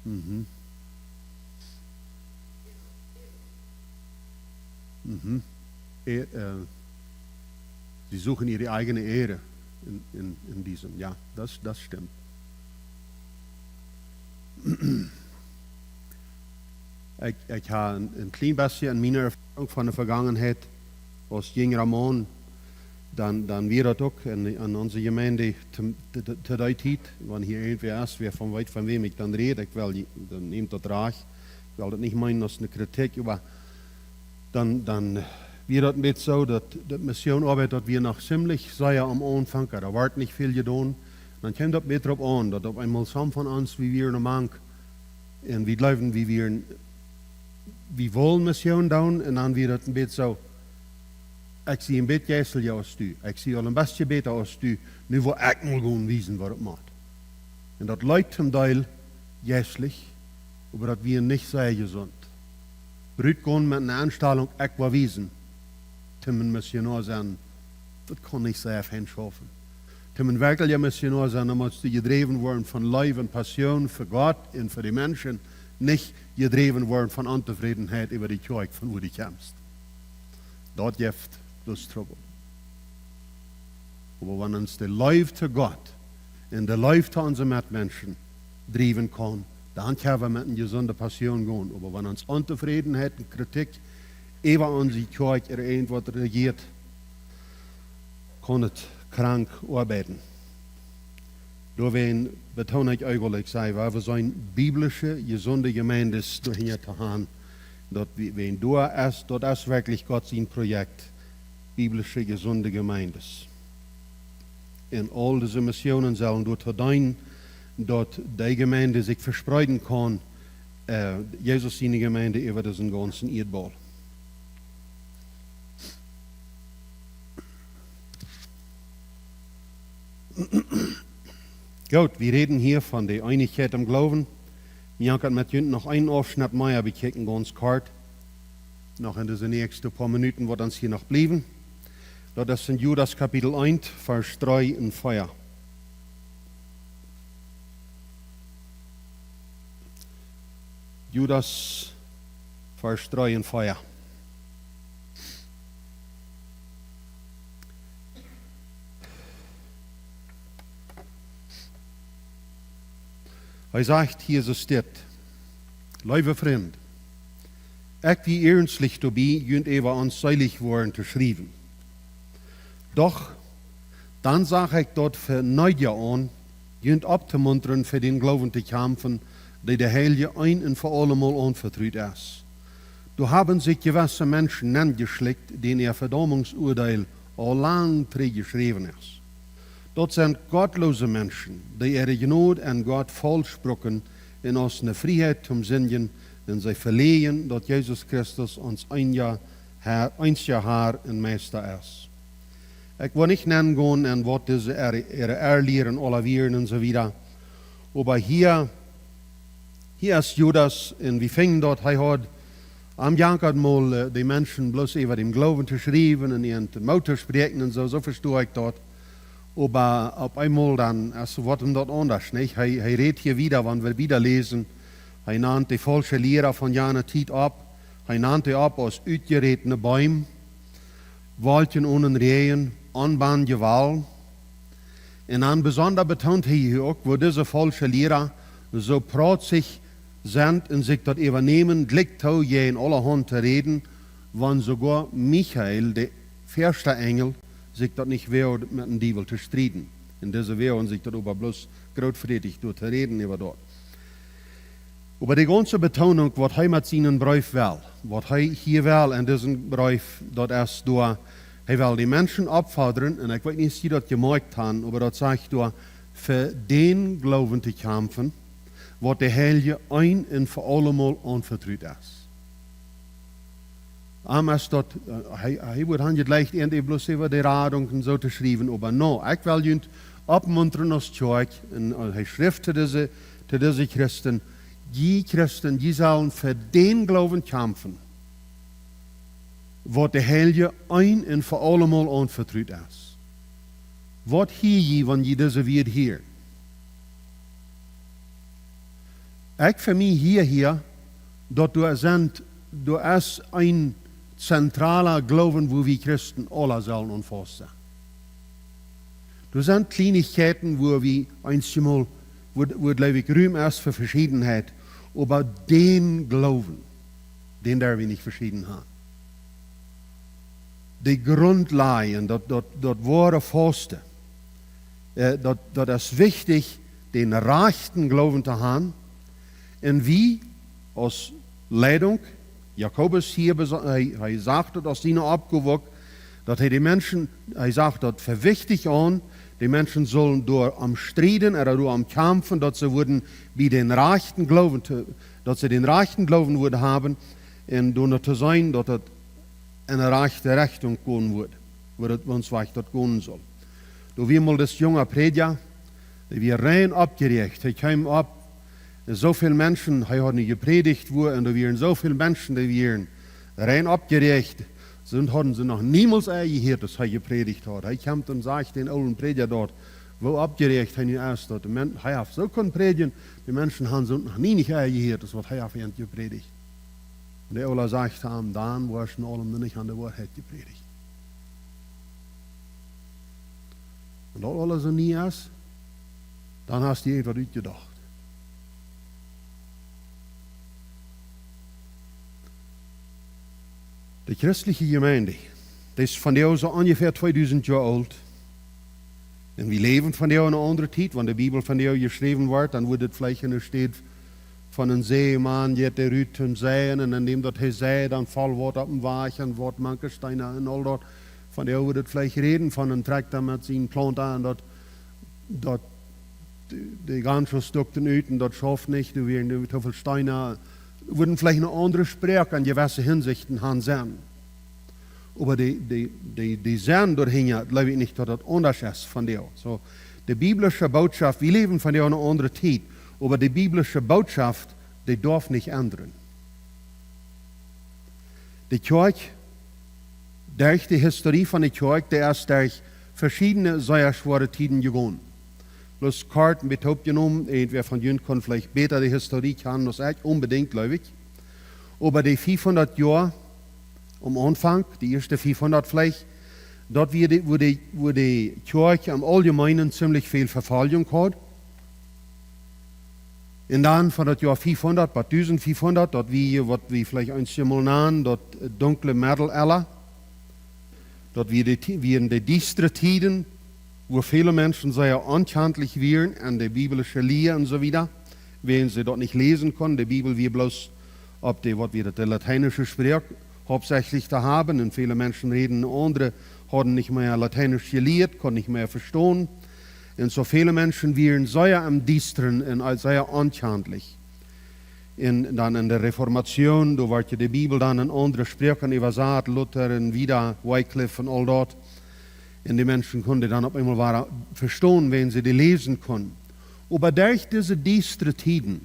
Mhm. Mhm. Äh, äh, sie suchen ihre eigene Ehre in, in, in diesem. Ja, das, das stimmt. Ekj, ekj ha een, een kjlien bät en miene Erfoarunk von de Vegangenheit aus jinjra Maun, dan, dan wia daut uk en, en onse Jemeent to, to, to dee Tiet, wan hia irjentwäa es, wäa von weet, von wäm ekj dan räd, ekj well, dan nämt daut rajcht, ekj well daut nich meenen aus eene Kritik, oba dan, dan wia daut een bät soo, daut, daut Missionoabeit, daut wia noch ziemlich sea aum Aunfank, doa wort nich väl jedonen. Dan kjeem daut bät doaropp aun, daut opp eemol some von ons, wie wieren mank, un wie jleewden, wie wieren, wie wullen Mission doonen, un dan wia daut een bät soo, ekj sie een bät jeistelja aus du, ekj sie aul een bät bäta aus du, nu woa ekj mol gonen wiesen, waut et moakt. Un daut leet toom Deel jeistlich, oba daut wia nich sea jesunt. Rutgonen met eene Enstalunk, ekj woa wiesen, toom een Missionoa sennen, daut kaun nich sea fein schaufen. Toom een werkjelja Missionoa sennen, dan motst du jedräwen woaren von Leew un Passion fa Gott un fa de Menschen, nich jedräwen woaren von Ontofrädenheit äwa de Kjoakj, von wua du kjemst. Daut jeft bloos Trubbel. Oba wan ons de Leew to Gott un de Leew to onse Metmenschen driewen kaun, dan kjenn wie met eene jesunde Passion gonen. Oba wan ons Ontofrädenheit un Kritik äwa onse Kjoakj ooda irjentwaut rejieet, kaun et krank oabeiden. Doawäajen betoon ekj eejentlich, ekj saj, wan wie sent biblische, jesunde Jemeenten doahinja to han, daut wie, wan doa es, daut es werkjlich Gott sien Projekt, biblische, jesunde Jemeenten. Un aul dise Missionen sellen doatoo deenen, daut dee Jemeent sikj vespreeden kaun, äh, Jesus siene Jemeent äwa disen gaunzen Ieedbaul. Goot, wie räden hia von de Eenichkjeit em Gloowen. Wie woaren met junt noch eenen Aufschnett mea bekjikjen, gaunz kort. Noch en dise näakjste poa Minuten, waut ons hia noch bliewen. Daut es en Judas Kapitel eent, Varsch dree un vea. Judas, Varsch dree un vea. Hee sajcht hia soo dit: Leewe Frind, ekj sie iernstlich doabie, junt äwa ons seelich woaren to schriewen. Doch dan sach ekj daut fa needja aun, junt opptomuntren, fa dän Gloowen to kjamfen, dee de Heilje een un fa aulemol aunvetrut es. Doa haben sikj jewesse Menschen nenjeschlikjt, dän äa Vedaumungsuadeel aul lang trigj jeschräwen es. Daut sent gottloose Menschen, dee äare Jnod aun Gott faulsch brucken un aus ne Frieheit toom sindjen, un see veläajnen, daut Jesus Christus ons Heilja Herr, eensja Herr un Meista es. Ekj woa nich nengonen enn waut dise Err-, Err-, Errlieren aula wieren un soo wieda. Oba hia, hia es Judas, un wie finjen daut, hee haud am jankat mol, äh, de Menschen bloos äwa dän Gloowen to schriewen un an Moot to spräakjen un soo, soo vestoa ekj daut. Oba opp eemol dan, aulsoo woat am daut aundasch, nich? Hee, hee rät hia wieda, wan wie wieda läsen. Hee nant de faulsche Liera von jane Tiet opp. Hee nant dee opp aus utjerätne Beem, Wolkjen onen Räajen, onbendje Walen. Un dan besonda betoont hee hia uk, woo dise faulsche Liera soo prautsich sent un sikj daut äwanämen, jlikj too jäajen aulahaunt to räden, wan soogoa Michael, de väaschte Enjel, sikj daut nich woagt, met dän Diewel to strieden. Un dise woagen sikj daut oba bloos grootfrätich doa to räden äwa daut. Oba de gaunze Betoonunk, waut hee met sienen Breef well, waut hee hia well enn disen Breef, daut es doa, hee well de Menschen oppfodren, un ekj weet nich, aus jie daut jemoakjt han, oba daut sajcht doa, fa dän Gloowen to kjamfen, waut de Heilje een un fa aulemol aunvetrut es. Am es daut, äh, hee, hee woat han jlikj irjent bloos äwa de Radunk un soo to schriewen, oba nä, ekj well junt oppmuntren aus Kjoakj, un, äh, hee schrift to dise, to dise Christen, jie Christen, jie sellen fa dän Gloowen kjamfen, waut de Heilje een un fa aulemol aunvetrut es. Waut hia jie, wan jie dise Wieed hieren? Ekj fa mie hia, hia, daut doa sent, doa es een zentrala Gloowen, wua wie Christen aula sellen aun faust sennen. Doa sent Kjleenichkjeiten, wua wie eenjemol, wua, wua, jleew ekj, Rum es fa Veschiedenheit, oba dän Gloowen, dän derw wie nich veschieden han. De Grundlajen, daut, daut, daut woare Fausten, äh, daut, daut es wichtich, dän rajchten Gloowen to han. Un wie aus Leidunk, Jakobus hia, besa-, hee, hee sajcht daut aus siene Oppgow, daut hee de Menschen, hee sajcht daut fa wichtich aun, de Menschen sullen doarom strieden, ooda doarom kjamfen, daut see wudden bie dän rajchten Gloowen to, daut see dän rajchten Gloowen wudden haben, un doano to seenen, daut daut enn de rajchte Rechtunk gonen wudd, woo daut ons wajch daut gonen sull. Doa wia mol dis junga Prädja, dee wia rein oppjeräacht. Hee kjeem opp, un soo väl Menschen, hee haud nu jeprädicht, wua, un doa wieren soo väl Menschen, dee wieren rein oppjeräacht. Soo hauden see noch niemols ea jehieet, aus hee jeprädicht haud. Hee kjemt un sajcht dän oolen Prädja doa, woo oppjeräacht hee nu es, daut de Men-, hee haft soo kunt prädjen, de Menschen han soo noch nie nich ea jehieet, aus waut hee haft jeprädicht. Un de Oola sajcht to am: "Dan woascht du aulem noch nich aun de Woarheit jeprädicht. Wan daut aules soo nie es, dan hast du die irjentwaut utjedocht." De christelje Jemeent, dee es vondoag soo onjefäa tweedusent Joa oolt. Un wie läwen vondoag enne aundre Tiet. Wan de Bibel vondoag jeschräwen wort, dan wudd et veleicht enne Städ von een Sämaun, dee rut toom Seien, un dan nemt daut hee Seien, dan foll Wota opp dän Wajch un Wota mank de Steena un aul daut. Vondoag wudd et veleicht räden von een Trakjta met siene Plaunta un daut, daut de, de Gaunz stuak dan ut un daut schauft nich, doa wieren doa too väl Steena, wudden veleicht eene aundre Sproak enn jewesse Hinsichten han sennen. Oba de, de, de, de Senn doahinja, jleew ekj nich, daut daut aundasch es vondoag. Soo, de biblische Bootschoft, wie läwen vondoag enne aundre Tiet, oba de biblische Bootschoft, dee darf nich endren. De Kjoakj, derch de Historie von de Kjoakj, dee es derch veschiedne sea schwoare Tieden jegonen. Bloos kort een bät oppjenomen, irjentwäa von junt kaun veleicht bäta de Historie kjanen aus ekj, onbedinjt, jleew ekj. Oba de fiefhundat Joa aum Aunfank, de ieeschte fiefhundat veleicht, daut wia de, wua de, wua de Kjoakj em Auljemeenen ziemlich väl Vefoljunk haud. Un dan von daut Joa fiefhundat bat dusent fiefhundat, daut wia, waut wie veleicht eenjemol nanen, daut, äh, dunkle Meddeläwa. Daut wia de Ti-, wieren de diestre Tieden, wua väle Menschen sea onkjantlich wieren aun de biblische Lia un soo wieda, wiels see daut nich läsen kunnen. De Bibel wia bloos opp de, waut wia daut, de lateinische Sproak hauptsächlich to haben. Un väle Menschen räden, aundre hauden nich mea Lateinisch jelieet, kunnen nich mea vestonen. Un soo väle Menschen wieren sea em Diestren un sea onkjantlich. Un dan en de Reformatie, doa wort je de Bibel dan en aundre Sproaken äwasat, Luther un wieda, Wycliffe un aul daut. Un de Menschen kunnen dan opp eemol wada vestonen, wan see dee läsen kunnen. Oba derch dise diestre Tieden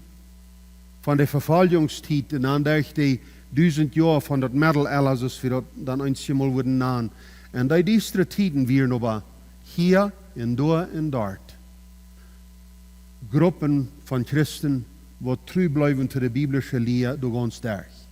von de Vefoljungstiet un dan derch dee dusent Joa von daut Middelella, soo aus wie daut dan eenjemol wudden nanen, un dee diestre Tieden wieren oba hia un doa un doa Gruppen von Christen, waut tru bleewen to de biblische Lia doa gaunz derch.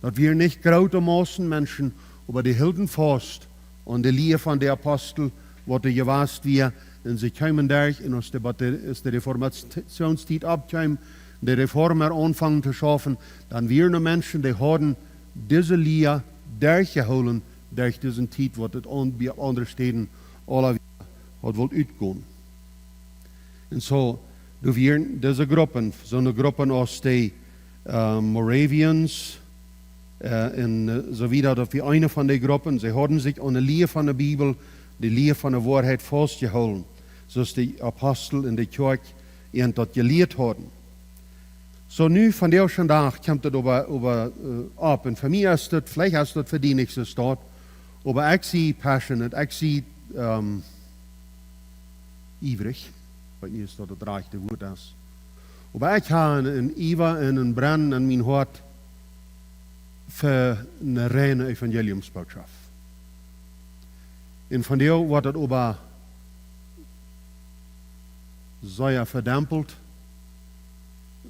Daut wieren nich groote Massen Menschen, oba dee hilden faust aun de Lia von de Apostel, waut doa jewast wia, un see kjeemen derch, un aus de, Bate- aus de Reformationstiet oppkjeem, de Reformer aunfungen to schaufen, dan wieren doa Menschen, dee hauden dise Lia derchjehoolen, derch dise Tiet, waut et aun, bie aundre Städen aula wia, waut wull utgonen. Un soo, doa wieren dise Gruppen, soone Gruppen aus de, äh, Moravians, äh, un, äh, soo wieda, daut wia eene von de Gruppen. See hauden sikj aun de Lia von de Bibel, de Lia von de Woarheit faustjehoolen, soo aus de Apostel un de Kjoakj an daut jelieet hauden. Soo nu, vondoag dän Dach, kjemt daut äwa, äwa, äh, opp. Un fa mie es daut, veleicht es daut fa die nich soo stoakj, oba ekj sie passionate, ekj sie, ähm, iewrich. Ekj weet nich, aus daut daut rajchte Wuat es. Oba ekj hab een, een Iewa un een Brennen en mien Hoat fa eene reine Evangeliumsbootschaft. Un vondoag woat daut oba sea vedempelt,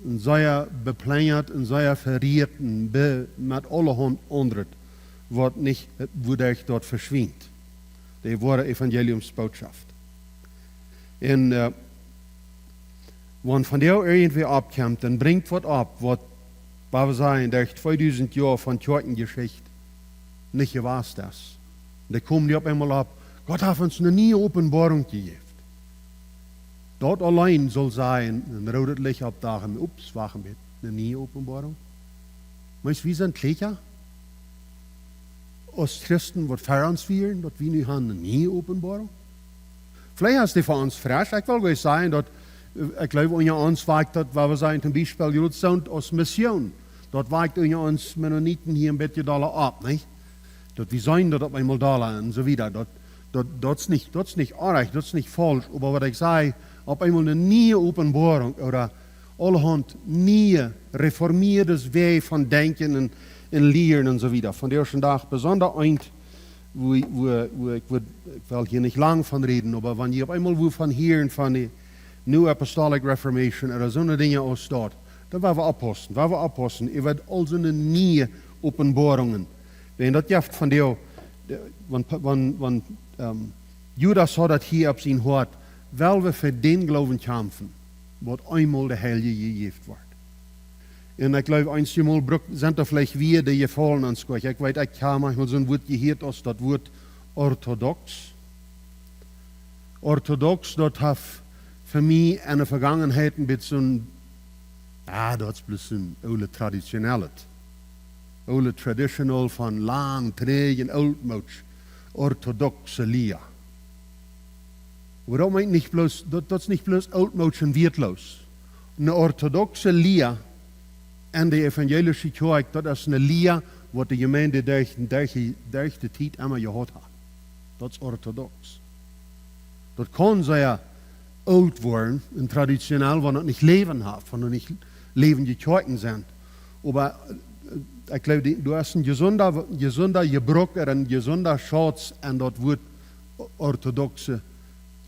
un sea beplenjat, un sea verieet, un be-, met aulahaunt aundret, waut nich, äh, wuaderch daut veschwinjt. De woare Evangeliumsbootschaft. Un, äh, wan vondoag irjentwäa oppkjemt un brinjt waut opp, waut, waut wie sajen, derch tweedusent Joa von Kjoakjenjeschicht nich jewast es. Dee komen dee opp eemol opp: Gott haft ons eene niee Openboarunk jejäft. Daut auleen saul sajen, een roodet Licht oppdachen, ups, wacht een bät, eene niee Openboarunk? Meenst, wie sent kjlieekja aus Christen, waut ver ons wieren, daut wie nu haben eene niee Openboarunk? Veleicht es dee fa ons fresch. Ekj well nich sajen daut, äh, ekj jleew, unja ons woat daut, waut wie sajen, toom Biespel, jrod soo aus Mission. Daut woat unja ons Mennoniten hia een bät dolla opp, nich? Daut wie seenen daut opp eemol dolla un soo wieda. Daut, daut, daut es nich, daut es nich orrajcht, daut es nich faulsch. Oba waut ekj saj, opp eemol eene niee Openboarunk ooda aulahaunt niee, reformieede Wäaj von denkjen un, un lieren un soo wieda. Vondoag dän Dach besonda eent, wua, wua, wua ekj wudd, ekj well hia nich lang von räden, oba wan jie opp eemol wua von hieren von de New Apostolic Reformation ooda soone Dinja aus daut, dan woa wie oppaussen, woa wie oppaussen. Jie woaren aul soone niee Openboarungen. Wan daut jeft vondoag, de, wan, wan, wan, ähm, Judas haud daut hia opp sien Hoat, well wie fa dän Gloowen kjamfen, waut eemol de Heilje jejäft woat. Un ekj jleew, eenjemol bruck-, sent doa veleicht wada de Jefaulen aun Skoch. Ekj weet, ekj hab maunchmol soon Wuat jehieet aus daut Wuat orthodox. Orthodox, daut haft fa mie enne Vegangenheit een bät soon, ah, daut es bloos een oole traditionellet. Oole traditional von lang, träajen, ooltmoodsch, orthodoxe Lia. Oba daut meent nich bloos, daut, daut es nich bloos ooltmoodsch un wieetloos. Eene orthodoxe Lia en de evangelische Kjoakj, daut es eene Lia, waut de Jemeent derch, derch, derch de Tiet emma jehaut haft. Daut es orthodox. Daut kaun sea oolt woaren un traditionell, wan daut nich Läwen haft, wan daut nich läwendje Kjoakjen sent. Oba, äh, ekj jleew, dee, du hast een jesunda, jesunda Jebruck, een jesunda Schauz aun daut Wuat orthodoxe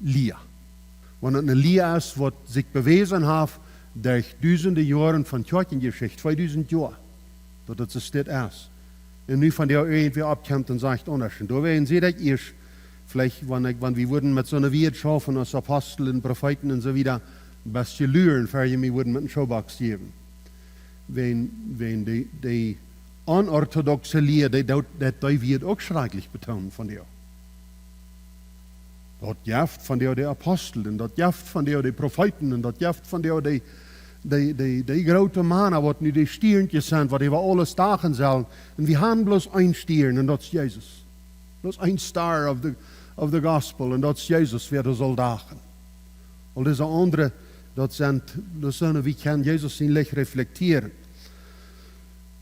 Lia. Wan et eene Lia es, waut sikj bewäsen haft derch dusende Joaren von Kjoakjenjeschicht, tweedusend Joa, daut et soo es. Un nu vondoag irjentwäa oppkjemt un sajcht aundasch. Un doawäajen säd ekj ieescht, veleicht, wan ekj, wan wie wudden met soone Wieed schaufen aus Apostel un Profeeten un soo wieda, best jeluren, ver jie mie wudden met eene Schaubox jäwen. Wan, wan dee, dee onorthodoxe Lia, dee daut, daut dee Wieed uk schrakjlich betoonen vondoag. Daut jeft vondoag de Apostel, un daut jeft vondoag de Profeeten, un daut jeft vondoag de, de, de, de groote Mana, waut nu de Stiernkjes sent, waut äwa aules dachen sellen. Un wie haben bloos een Stiernkje, un daut es Jesus. Bloos een Star of the, of the Gospel, un daut es Jesus, wäa doa saul dachen. Aul dise aundre Daut sent, daut sent, wie kjennen Jesus sien Licht reflektieren.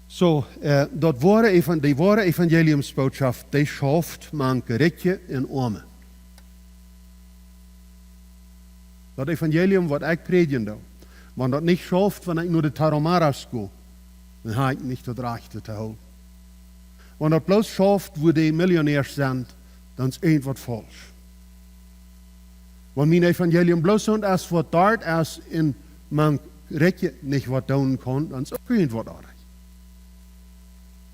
Soo, äh, daut woare Evan-, dee woare Evangeliumsbootschoft, dee schauft mank Rikje un Oame. Daut Evangelium, waut ekj prädjen doo, wan daut nich schauft, wan ekj no de Tarahumaras go, dan ha ekj nich daut Rajchte to hoolen. Wan daut bloos schauft, wua de Millionärs sent, dan es irjentwaut faulsch. Wan mien Evangelium bloos soont es, waut doa es un mank Rikje nich waut doonen kaun, dan es uk irjentwaut oajch.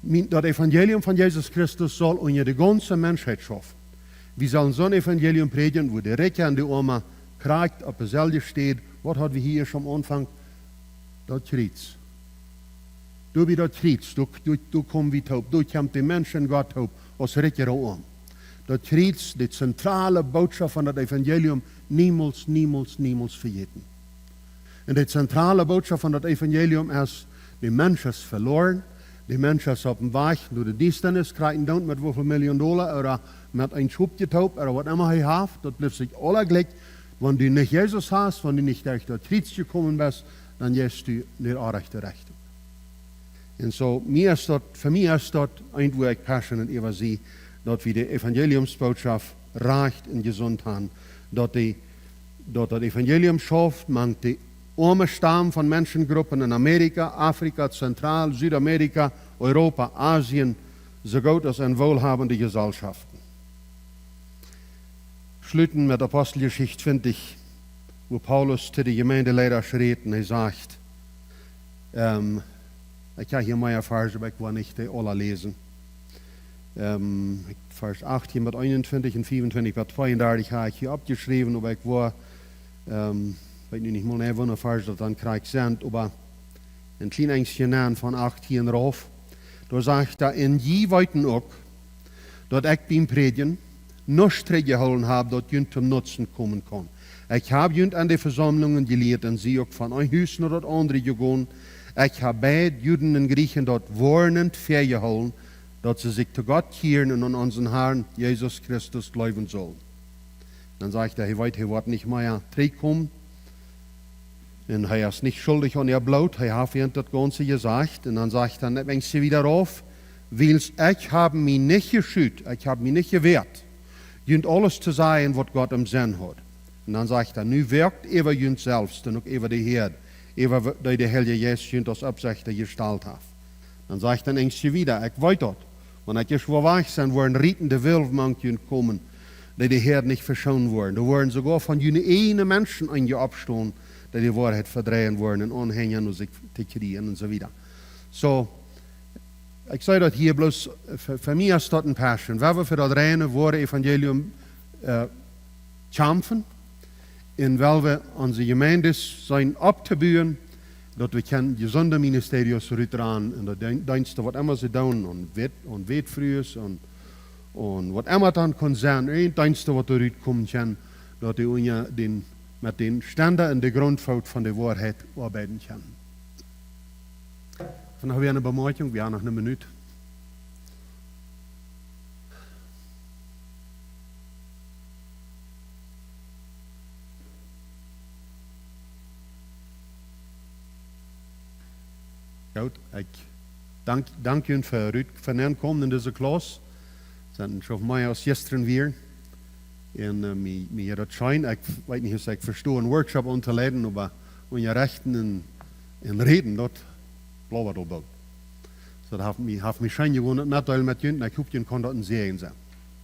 Mien, daut Evangelium von Jesus Christus saul unja de gaunze Menschheit schaufen. Wie sellen soon Evangelium prädjen, wua de Rikje un de Oame krakjt opp deselwje Städ, waut haud wie hia aum Aunfank? Daut Kjriez. Doa bie daut Kjriez, doa, doa, doa komen wie toop, doa kjemt de Mensch un Gott toop, aus Rikje un Oame. Daut Kjriez, de zentrale Bootschoft von daut Evangelium, niemols, niemols, niemols vejäten. Un de zentrale Bootschoft von daut Evangelium es, de Mensch es veloaren, de Mensch es opp däm Wajch no de Diestanis, krakjt endoont met woo väl Milljoon Dolla ooda met een Schopje toop ooda waut emma hee haft, daut blift sikj aula jlikj. Wan du nich Jesus hast, wan du nich derch daut Kjriez jekomen best, dan jeist du nich aun rajchte Rechtunk. Un soo, mie es daut, fa mie es daut eent, wua ekj passionate äwa sie, daut wie de Evangeliumsbootschoft rajcht un jesunt han, daut de, daut daut Evangelium schauft mank de oame Stam von Menschengruppen en Amerika, Afrika, Zentral, Südamerika, Europa, Asien, soo goot aus en woolhabende Jesalschoften. Schluten met Aposteljeschicht twintich, wua Paulus to de Jemeindeleida rät un hee sajcht, ähm, ekj hab hia mea Varsch, oba ekj woa nich dee aula läsen. Ähm, ekj, Varsch achtieen bat eenuntwintich un vieauntwintich bat tweeundartich hab ekj hia oppjeschräwen, oba ekj woa, ähm, weet nu nich mol, woo väle Varsch daut dan krakjt sent, oba een kjlien Enjstje nenn von achtieen rauf. Doa sajcht hee: "Un jie weeten uk, daut ekj biem Prädjen nuscht trigjjehoolen hab, daut junt toom Nutzen komen kaun. Ekj hab junt en de Vesaumlungen jelieet un sie uk von een Hus no daut aundre jegonen. Ekj hab beid Juden un Jrieechen daut woarnent väajehoolen, daut see sikj to Gott kjieren un aun onsen Harn Jesus Christus jleewen sullen." Dan sajcht hee, hee weet, hee woat nich mea trigjkomen. Un hee es nich schuldich aun äa Bloot, hee haft an daut Gaunze jesajcht. Un dan sajcht hee, dan funk hee wieda aun: "Wiels ekj hab mie nich jeschüat, ekj hab mie nich jewäat, junt aules to sajen, waut Gott em Senn haud." Un dan sajcht hee: "Nu woakt äwa junt selfst un uk äwa de Häad, äwa dee de Heilje Jeist junt aus Oppsechta jestalt haft." Dan sajcht hee dan wieda: "Ekj weet daut, wan ekj ieescht woa wajch sie, woaren rietende Wulf mank junt komen, dee de Häad nich veschoonen woaren. Doa woaren soogoa von june ieejne Menschen eenje oppstonen, dee de Woarheit vedreien woaren un aunhenja no sikj to kjrieen" un soo wieda. Soo, ekj saj daut hia bloos, fa, fa mie es daut een Passion. Wie woaren fa daut reine, woare Evangelium, äh, kjamfen. Un wie woaren onse Jemeenden seenen opptobuen, daut wie kjennen jesunde Ministerios rutrun un daut Deen-, Deenste, waut emma see doonen, un Weit-, un Weitfrues un, un waut emma dan kaun sennen, een Deenst, waut doa rutkomen kaun, daut dee unja dän, met dän Stenj en de Gruntfoot von de Woarheit oabeiden kjennen. Von hia eene Bemerkjunk, wie haben noch eene Minut. Goot, ekj dank, dank junt fa rut, fa nenkomen en dise Class. Sent een Stoot mea aus jistren wia. Un, äh, mie, mie jeit daut scheen. Ekj weet nich, aus ekj vesto, een Workshop auntoleiden, oba unjarechten un, un räden, daut blieet aul bie. Soo, daut haft mie, haft mie scheen jewundat, met Deel met junt, un ekj hop, junt kaun daut een Säajen sennen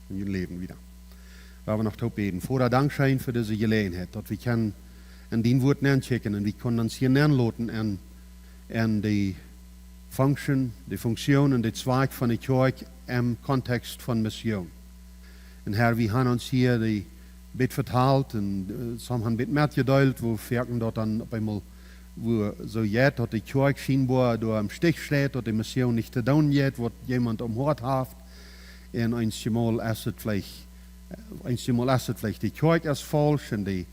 en jun Läwen wieda. Wie woaren noch toop bäden. Voda, dankscheen fa dise Jeläajenheit, daut wie kjennen en dien Wort nenkjikjen un wie kjennen ons hia nenloten en, en de Funktion, de Funktion un de Zwakj von de Kjoakj em Kontext von Mission. Un Herr, wie haben ons hia dee bät vetalt un, äh, some haben bät metjedeelt, woo foaken daut dan opp eemol, woo soo jeit, daut de Kjoakj schienboa doa em Stich steit, daut de Mission nich to doonen jeit, waut jemaunt aum Hoat haft. Un eenjemol es et veleicht, äh, eenjemol es et veleicht de Kjoakj es faulsch un dee,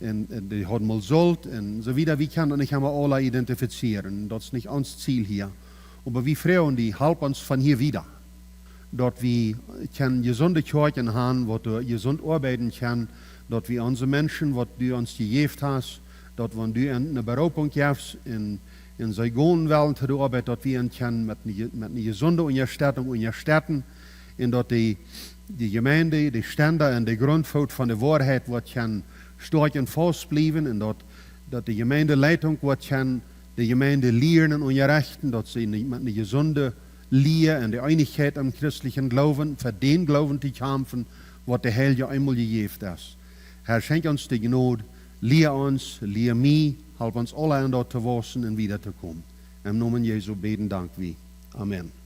un, un dee haud mol Schult un soo wieda. Wie kjennen daut nich emma aula identifizieren. Daut es nich ons Ziel hia. Oba wie froagen die, help ons von hia wieda, daut wie kjennen jesunde Kjoakjen haben, waut doa jesunt oabeiden kjennen, daut wie onse Menschen, waut du ons jejäft hast, daut wan du ne Beroopunk jefst un see gonen wellen to de Oabeit, daut wie an kjennen met ne jesunde Unjastettunk unjastetten, un daut de Jemeent, de Stenda un de Gruntfoot von de Woarheit woat kjennen stoakj un faust bliewen, un daut de Jemeendeleitunk woat kjennen de Jemeent lieren un unjarechten, daut see met ne jesunde Lia en de Eenichkjeit em christlichen Gloowen fa dän Gloowen to kjamfen, waut de Heilje eenmol jejäft es. Har, schenkj ons de Jnod, lia ons, lia mie, halp ons aula en daut to wausen un wieda to komen. Em Nomen Jesu bäden, dank wie. Amen.